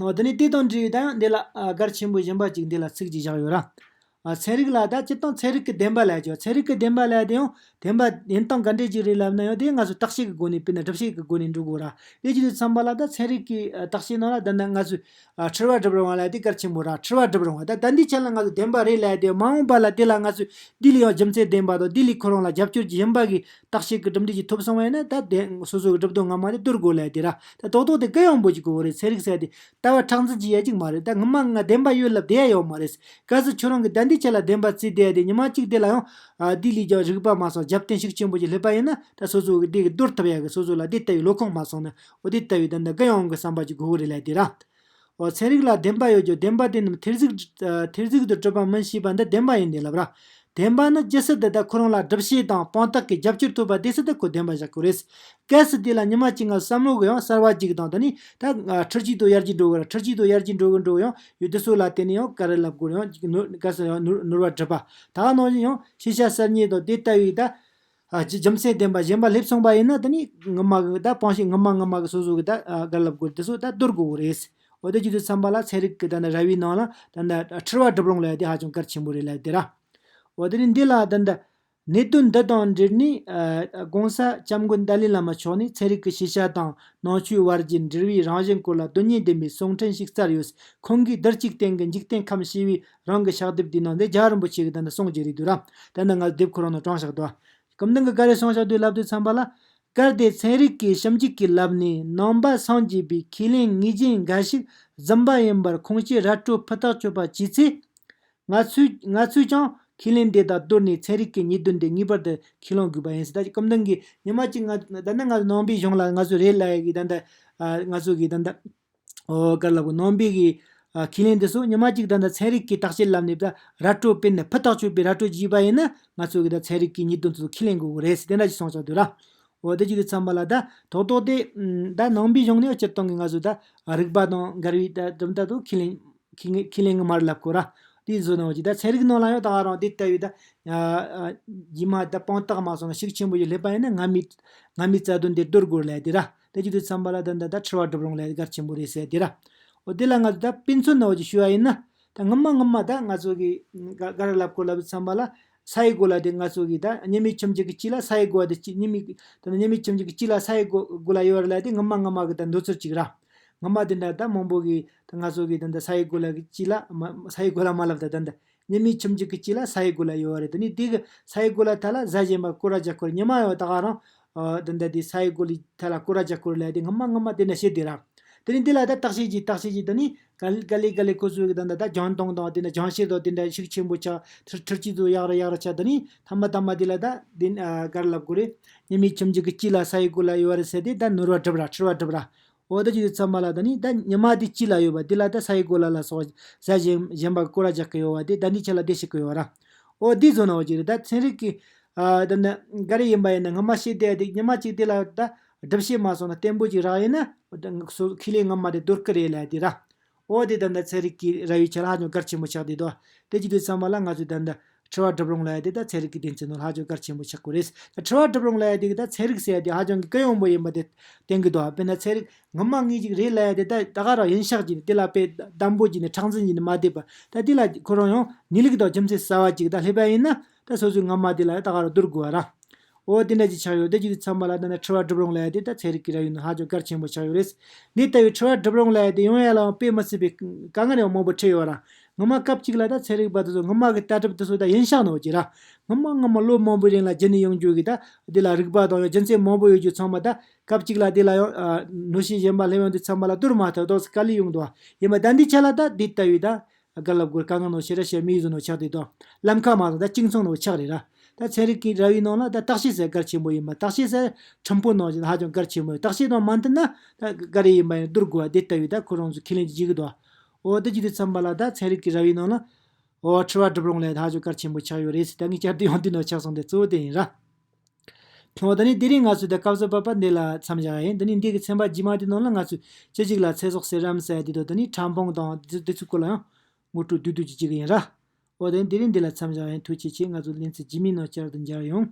འོ་དེ་ནས་དེ་དང་འབྲེལ་བའི་ད་ཡང་འདི་ལ་ཨ་གལ་ཆེན་པོ་གཞན་པ་གཅིག་འདི་ལ་ཚིག་གཅིག་བཞག་ཡོད་ར། ཨ་ཚན་རིག་ལ་ད་སྤྱིར་བཏང་ཚན་རིག་གི་བདེན་པ་ལབ་ཀྱི་ཡོད། ཚན་རིག་གི་བདེན་པ་ལབ་དེ་ཡང་བདེན་པ་ཡིན་སྟངས་ག་འདྲས་ཅིག་རེད་ལབ་ན། ཡང་དེ་ང་ཚོ་བརྟག་དཔྱད་ཀྱི་སྒོ་ནས་དཔེར་ན་སྒྲུབ་བྱེད་ཀྱི་སྒོ་ནས་འགྲོ་དགོས་ར། དེ་བྱེད་དུས་ཙམ་པ་ལ་ད་ཚན་རིག་གི་ཨ་བརྟག་དཔྱད་ནང་ལ་ད་ནི་ང་ཚོས་ཨ་འཁྲུལ་བ་སྒྲུབ་རུང་བ་ལབ་དེ་གལ་ཆེན་པོ་ར། འཁྲུལ་བ་སྒྲུབ་རུང་བ་ད་ད་འདི་ཆ་ལ་ང་ཚོ་བདེན་པ་རེད་ལབ་དེ་མ་འོངས་པ་ལ་དེ་ལ་ང་ཚོས་འདི་ལས་ཡང་རྒྱུ་མཚན་ལྡན་པ་དང་འདི་ལས་ཁོ་རང་ལ་རྒྱབ་སྐྱོར་གྱི་ཡིན་པ་གི་བརྟག་དཔྱད་ཀྱི་གྲུབ་འབྲས་ཅིག་ཐོབ་སོང་བ་ཡིན་ན། ད་དེ་སོ་སོ་གི་སྒྲུབ་དོན་སྔ་མ་དེ་སྡུར་དགོས་ལབ་དེ་ར། ད་རྡོག་རྡོག་དེ་གུ་ཡངས་པོ་ཅིག་དགོས་རེད། ཚན་རིག་ཟེར་དེ་ལྟ་བ་མཁྲེགས་འཛིན་གྱི་ཡ་ཅིག་མ་རེད། ད་སྔ་མ་ང་བདེན་པ་ཡོད་ལབ་བསྡད་ཡ་ཡོད་མ་རེད། གལ་སྲིད་ཁྱོད་རང་གི་ད་འདི་ཆ་ལ་བདེན་པ་བརྩིས་བསྡད་ཡ་དེ་ཉི་མ་གཅིག་དེ་ལ་ཡང་ཨ་དེ་ལས་ཀྱང་རིག་པ་མ་སོང་རྒྱབ་རྟེན་ཤུགས་ཆེན་པོ་ཅིག་སླེབས་པ་ཡིན་ན། ད་སོ་སོ་གི་དེ་གི་སྡུར་ཐུབ་ཡ་གི་སོ་སོ་ལ་དེ་ལྟ་བུའི་བློ་ཁོག་མ་སོང་ན། འོ་དེ་ལྟ་བུའི་ད་འདི་གུ་ཡངས་གི་བསམ་པ་ཅིག་དགོས་གི་རེད་ལབ་དེ་ར། འོ་ཚན་རིག་ལ་བདེན་པ་ཡོད་རྒྱུ་བདེན་པ་དེ་རྣམས་ཐེར་ཟུག་ཐེར་ཟུག་ཏུ་གྲུབ་པ་མིན་ཞེས་པ་འདི་བདེན་པ་ཡིན་ཏེ་ལབ་ར། བདེན་པ་ནི་ཇི་སྲིད་དུ་ད་ཁོ་རང་ལ་སྒྲུབ་བྱེད་དང་དཔང་རྟགས་ཀྱི་རྒྱབ་སྐྱོར་ཐོབ་པ་དེ་སྲིད་དུ་ཁོ་བདེན་པ་བཞག་དགོས་རེད། གལ་སྲིད་དེ་ལ་ཉི་མ་གཅིག་ང་བསམ་བློ་གི་ཡང་གསར་བ་གཅིག་དང་། ད་ནི་ད་འཁྲུལ་རྒྱུ་དང་ཡར་རྒྱས་འགྲོ་གི་ར། འཁྲུལ་རྒྱུ་དང་ཡར་རྒྱས་འགྲོ་གི་འགྲོ་གི་ཡང་ཡུལ་དེ་ཚོ་ལ་བརྟེན་ནས་ཡང་ག་རེ་ལབ་དགོས་རེད། ཡང་གཅིག་ནོར་གལ་སྲིད་ཡང་ནོར་ནོར་བ་སྒྲུབ་པ་ད་ག་ནང་བཞིན་ཡང་ཤེས་བྱ་གསར་རྙེད་དང་དེ་ལྟ་བུའི་ད། ཨ་རྒྱུ་རྒྱུ་མཚན་ལྡན་པ་གཞན་པ་སླེབས་སོང་བ་ཡིན་ན། ད་ནི་སྔོན་མ་གི་ད་དཔང་ཤེས་སྔོན་མ་སྔོན་མ་གི་སོ་སོ་གི་ད་ཨ་ག་རེ་ལབ་དགོས་རེད། དེ་ཚོ་ད་སྡུར་དགོས་གི་རེད། འོ་དེ་བྱེད་དུས་ཙམ་པ་ལ་ཚན་རིག་གི་ད་ནི་ར་བའི་ནང་ལ་ད་ནི་འཁྲུལ་བ་སྒྲུབ་རུང་ལབ་ཡ་དེ་ཧ་ཅང་གལ་ཆེན་པོ་རེད་ལབ་དེ་ར། འོ་དེ་ནི་འདི་ལ་ད་ནི་གནད་དོན་འདི་དང་འབྲེལ་ནས་ཨ་༸གོང་ས་༸སྐྱབས་མགོན་ཏཱ་ལའི་བླ་མ་མཆོག་ནས་ཚན་རིག་གི་ཤེས་བྱ་དང་ནང་ཆོས་བར་གྱི་འབྲེལ་བའི་རང་བཞིན་སྐོར་ལ་དོན་སྙིང་ལྡན་པའི་གསུང་འཕྲིན་ཞིག་བསྩལ་ཡོད། ཁོང་གིས་རྡུལ་གཅིག་སྟེང་གི་འཇིག་རྟེན་ཁམས་ཞེས་པའི་རང་གི་ཕྱག་དེབ་དེའི་ནང་དུ་རྒྱལ་བ་རིན་པོ་ཆེ་གི་ད་ནི་གསུང་གི་རེད་འདུག་ར། ད་ནི་ང་དེབ་ཁོ་རང་ནང་དྲངས་བཞག་འདུག་སྐུ་མདུན་གྱིས་ག་རེ་གསུངས་བཞག་འདུག་ལབ་དུས་ཙམ་པ་ལ། གལ་ཏེ་ཚན་རིག་གིས་ཞིབ་འཇུག་གི་ལམ་ནས་ནང་པ་སངས་རྒྱས་པའི་ཁས་ལེན་ངེས་ཅན་འགའ་ཞིག་རྫུན་པ་ཡིན་པར་ཁུངས་སྐྱེལ་ར་སྤྲོད་ཕུ་ཐག་ཆོད་པ་བྱས་ཚེ། ང་ཚོས་ང་ཚོས་ཀྱང་ཁས་ལེན་དེ་དག་དོར་ནས་ཚན་རིག་གི་ཉེས་དོན་དེ་ངེས་པར་དུ་ཁས་ལེན་དགོས་པ་ཡིན་ཟེར། ད་སྐུ་མདུན་གྱིས་ཉི་མ་གཅིག་ང་ད་ནི་ང་ཚོ་ནང་པའི་གཞུང་ལ་ང་ཚོ་རེད་ལབ་ཡ་གི་ད་ལྟ་ཨ་ང་ཚོ་གི་ད་ལྟ་ཨོ་ག་རེ་ལབ་དགོས། ནང་པའི་གི་ཨ་ཁས་ལེན་དེ་ཚོ་ཉི་མ་གཅིག་ད་ལྟ་ཚན་རིག་གི་བརྟག་དཔྱད་ལམ་ནས་ད་ར་སྤྲོད་སྤེལ་ནས་ཕུ་ཐག་ཆོད་པའི་ར་སྤྲོད་བགྱིས་པ་ཡིན་ན། ང་ཚོ་གི་ད་ཚན་རིག་གི་ཉེས་དོན་དེ་ཚོ་ཁས་ལེན་དགོས་གི་རེད་ཟེར་དེ་འདྲ་ཞིག་གསུངས་བཞག་འདུག་ར། འོ་དེ་བྱེད་དུས་ཙམ་པ་ལ་ད་རྡོག་རྡོག་དེ་ད་ནང་པའི་གཞུང་ནས་སྤྱིར་བཏང་གི་ང་ཚོ་ད་རིག་པ་དང་འགལ་བའི་ད་གྲུབ་མཐའ་དེ་ཁས་ལེན་ཁས་ལེན་ཁས་ལེན་གི་མ་རེད་ལབ་དགོས་ར། དེ་བཟོ་ནང་བཞིན་ད་ཚན་རིག་ནང་ལ་ཡང་ད་ག་རང་དེ་ལྟ་བུའི་ད་ཨ་ཨ་རྗེས་མ་ད་དཔང་རྟགས་མ་སོང་ན་ཤུགས་ཆེན་པོ་ཞིག་སླེབས་པ་ཡིན་ན་སྔ་མའི་སྔ་མའི་རྩ་དོན་དེ་སྡུར་དགོས་ལབ་དེ་ར། དེ་བྱེད་དུས་ཙམ་པ་ལ་ད་ད་ད་འཁྲུལ་བ་སྒྲུབ་རུང་ལབ་གལ་ཆེན་པོ་རེད་ཟེར་དེ་ར། འོ་དེ་ལ་ང་ཚོ་ད་དཔེ་མཚོན་ནང་བཞིན་ཞུ་བ་ཡིན་ན། ད་སྔོན་མ་སྔོན་མ་ད་ང་ཚོ་གི་ག་ག་རེ་ལབ་དགོས་ལབ་དུས་ཙམ་པ་ལ། ས་ཡི་གོ་ལ་དེ་ང་ཚོ་གི་ད་གཉེན་མི་ཁྱིམ་གཅིག་གི་དཀྱིལ་ལ་ས་ཡི་གོ་བ་དེ་གཅིག་གཉེན་མི་ད་གཉེན་མི་ཁྱིམ་གཅིག་གི་དཀྱིལ་ལ་ས་ཡི་གོ་གོ་ལ་ཡོད་རེད་ལབ་དེ་སྔོན་མ་སྔོན་མ་གི་ད་འདོད་ཚུལ་གཅིག་ར། སྔོན་མ་དེ་འདྲ་ད་མང་པོ་གི་ད་ང་ཚོ་གི་ད་ད་ས་ཡི་གོ་ལ་གི་དཀྱིལ་ལ་མ་ས་ཡི་གོ་ལ་མ་ལབ་ད་ད་ད་ ཉི་མའི་ཁྱིམ་རྒྱུད་ཀྱི་དཀྱིལ་ལ་ས་ཡི་གོ་ལ་ཡོད་པ་རེད། དེ་ནས་དེ་གི་ས་ཡི་གོ་ལ་ཐད་ལ་གཟའ་གཞན་པ་སྐོར་ར་རྒྱག་གི་རེད། ཉི་མ་ཡང་ད་ག་རང་། ཨ། དེ་འདྲ་དེ་ས་ཡི་གོ་ལའི་ཐད་ལ་སྐོར་ར་རྒྱག་གི་རེད་ལབ་དེ་སྔ་མ་སྔ་མ་དེ་འདྲ་བཤད་དེ་ར། དེ་ནས་འདི་ལ་ད་བརྟག་དཔྱད་ཀྱིས་བརྟག་དཔྱད་ཀྱིས་དེ་ནས་ག་ག་ལེ་ག་ལེ་ཁོ་ཚོའི་གི་ད་ད་ད་རྒྱང་མཐོང་དང་དེ་འདྲ་རྒྱང་ཤེལ་དང་དེ་འདྲ་ཤུགས་ཆེན་པོ་ཆགས། འཕྲུལ་འཕྲུལ་ཆས་ཚོ་ཡག་ར་ཡག་ར་ཆགས། དེ་ནས་མཐའ་མ་མཐའ་མ་དེ་ལ་ད་དེ་ཨ་ག་རེ་ལབ་དགོས་རེད། ཉི་མའི་ཁྱིམ་རྒྱུད་ཀྱི་དཀྱིལ་ལ་ས་ཡི་གོ་ལ་ཡོད་པ་རེད་ཟེར་དེ་ད་ནོར་བ་སྒྲུབ་ར་འཁྲུལ་བ་སྒྲུབ་ར། འོ་ད་ཅི་དུས་ཚང་མ་ལ་ད་ནི་ད་ཉི་མ་དེ་དཀྱིལ་ལ་ཡོད་པ་དེ་ལ་ད་ས་ཡི་གོ་ལ་ལ་སོགས་གཟའ་གཞན་གཞན་པ་སྐོར་ར་རྒྱག་གི་ཡོད་པ་དེ་ད་འདི་ཆ་ལ་དེ་ཤེས་གི་ཡོད་ར། འོ་འདི་བཟོ་ན་འོ་ཅི་རེད། ད་ཚན་རིག་གི་ཨ་ད་ནི་ག་རེ་ཡིན་པ་ཡིན་ན་སྔ་མ་ཤེས་བསྡད་དེ་ཉི་མ་གཅིག་དེ་ལ་ད་སྒྲུབ་བྱེད་མ་སོང་ན་བརྟན་པོ་ཅིག་རག་ཡིན་ན། ད་ང་ཚོ་ཁས་ལེན་སྔ་མ་དེ་རྡོ་སྐུ་རེད་ལབ་དེ་ར། འོ་དེ་ད་ནི་ཚན་རིག་གི་ར་བའི་ཆ་ལ་ཧ་ཅང་གལ་ཆེན་པོ་ཆགས་བསྡད་དོ། དེ་ཅི་དུས་ཚང་མ་ལ་ང་ཚོས་ད་ནི་འཁྲུལ་བ་སྒྲུབ་རུང་ལབ་ཡ་དེ་ད་ཚན་རིག་གི་སྡེ་ཚན་ནང་ལ་ཧ་ཅང་གལ་ཆེན་པོ་ཆགས་ཀྱི་རེད། ད་འཁྲུལ་བ་སྒྲུབ་རུང་ལབ་ཡ་དེ་གི་ད་ཚན་རིག་ཟེར་ཡ་དེ་ཧ་ཅང་གི་གུ་ཡངས་པོ་ཡིན་པ་དེ་བསྟན་གི་འདུག་དཔེར་ན་ཚན་རིག་ངོ་མ་ངེས་ཅིག་རེད་ལབ་ཡ་དེ་ད་ད་ག་རང་ཡིན་ཤག་ཅིག་ནས་དེ་ལ་དཔེ་དམ་པོ་ཅིག་ནས་མཁྲེགས་འཛིན་ཅིག་ནས་མ་བསྡད་པ། ད་དེ་ལ་ཁོ་རང་ཡང་གནས་ལུགས་དང་རྒྱུ་མཚན་གསར་བ་ཅིག་ད་སླེབས་པ་ཡིན་ན་ད་སོ་སོའི་སྔ་མ་དེ་ལ་ད་ག་རང་བསྡུར་དགོས་པ་ར། འོ་དེ་འདྲ་ཅིག་ཆགས་ཡོད། དེ་ཅིག་ཚང་མ་ལ་ད་ནི་འཁྲུལ་བ་སྒྲུབ་རུང་ལབ་ཡ་དེ་ད་ཚན་རིག་གི་ར་བའི་ནང་ཧ་ཅང་གལ་ཆེན་པོ་ཆགས་ཡོད་རེད། འདི་ལྟ་བུའི་འཁྲུལ་བ་སྒྲུབ་རུང་ལབ་ཡ་དེ་ཡོང་ཡ་ལའང་དཔེ་མི་སྲིད་པའི་དཀའ་ངལ་ཡང་མང་པོ་འཕྲད་ཡོད་ར། ངོ་མ་སྐབས་གཅིག་ལ་ད་ཚན་རིག་པ་དེ་ཚོ་ངོ་མ་གི་ལྟ་གྲུབ་དེ་ཚོ་ད་ཡིན་ཤག་ནོ་ཅི་ར། ངོ་མ་ངོ་མ་ལོ་མང་པོའི་རིང་ལ་རྒྱུན་ནས་ཡོང་རྒྱུ་གི་ད་འདི་ལ་རིག་པ་དང་ཡང་རྒྱུ་མཚན་མང་པོ་ཡོད་རྒྱུ་ཚང་མ་ད་སྐབས་གཅིག་ལ་འདི་ལ་ཡང་ཨ་ནོར་ཤས་གཞན་པ་སླེབས་ཡོང་དུས་ཚང་མ་ལ་བསྡུར་མ་ཐུབ་ཏོག་ཙམ་དཀའ་ལས་ཡོང་འདུག་བ། ཡིན་པ་ད་འདི་ཆ་ལ་ད་འདི་ལྟ་བུའི་ད་ག་ལབ་དགོས་དཀའ་ངལ་ནང་ཞེ་དྲག་བཤད་མི་ཡོད་ཟེར་ནོ་ཆགས་དུས་དང་ལམ་ཁ་མ་དང་ད་གཅིག་མཚུངས་ནོ་ཆགས་རེད་ར། ད་ཚན་རིག་གི་ར་བའི་ནང་ལ་ད་བརྟག་དཔྱད་ཟེར་གལ་ཆེན་པོ་ཡིན་པ། བརྟག་དཔྱད་ཟེར་ཕྲན་བུ་ནང་བཞིན་ཧ་ཅང་གལ་ཆེན་པོ་ཡིན། བརྟག་དཔྱད་དང་མ་མཐུན་ན་ད་ག་རེ་ཡིན་པ་ཡང་བསྡུར་དགོས་པ་དེ་ལྟ་བུའི་ད་ཁོ་རང་ཚོ་ཁས་ལེན་གྱི་བྱེད་ཀྱི་འདུག་འོ་དེ་བྱེད་དུས་ཚང་མ་ལ་ད་ཚན་རིག་གི་ར་བའི་ནང་ལ་འོ་འཁྲུལ་བ་སྒྲུབ་རུང་ལ་ད་ཧ་ཅང་གལ་ཆེན་པོ་ཆགས་ཡོད་རེད་ཟེར། ད་ངས་བསྐྱར་དུ་ཡང་འདི་ནང་ཆགས་སོང་སྟེ་གཙོ་བོ་དེ་ཡིན་ར། འོ་ད་ནི་དེ་རིང་ང་ཚོས་ད་སྐབས་སུ་བབ་པ་འདི་ལ་མཚམས་བཞག་ཡིན། ད་ནི་འདི་གི་ཚན་པ་རྗེས་མ་དེ་ནང་ལ་ང་ཚོས་ཅི་ཞིག་ལ་ཚེ་སྲོག་ཟེར་རམ་ཟེར་དེ་དང་ད་ནི་ཕྲ་ཕུང་དང་དེ་ཚོའི་སྐོར་ལ་ཡང་ངོ་སྤྲོད་བསྡུས་བསྡུས་ཀྱིས་བྱེད་ཀྱི་ཡིན་ར། འོ་ད་ནི་དེ་རིང་འདི་ལ་མཚམས་བཞག་ཡིན། ཐུགས་རྗེ་ཆེ། ང་ཚོ་ལེ་ཚན་རྗེས་མའི་ནང་བསྐྱར་དུ་མཇལ་ཡོང་།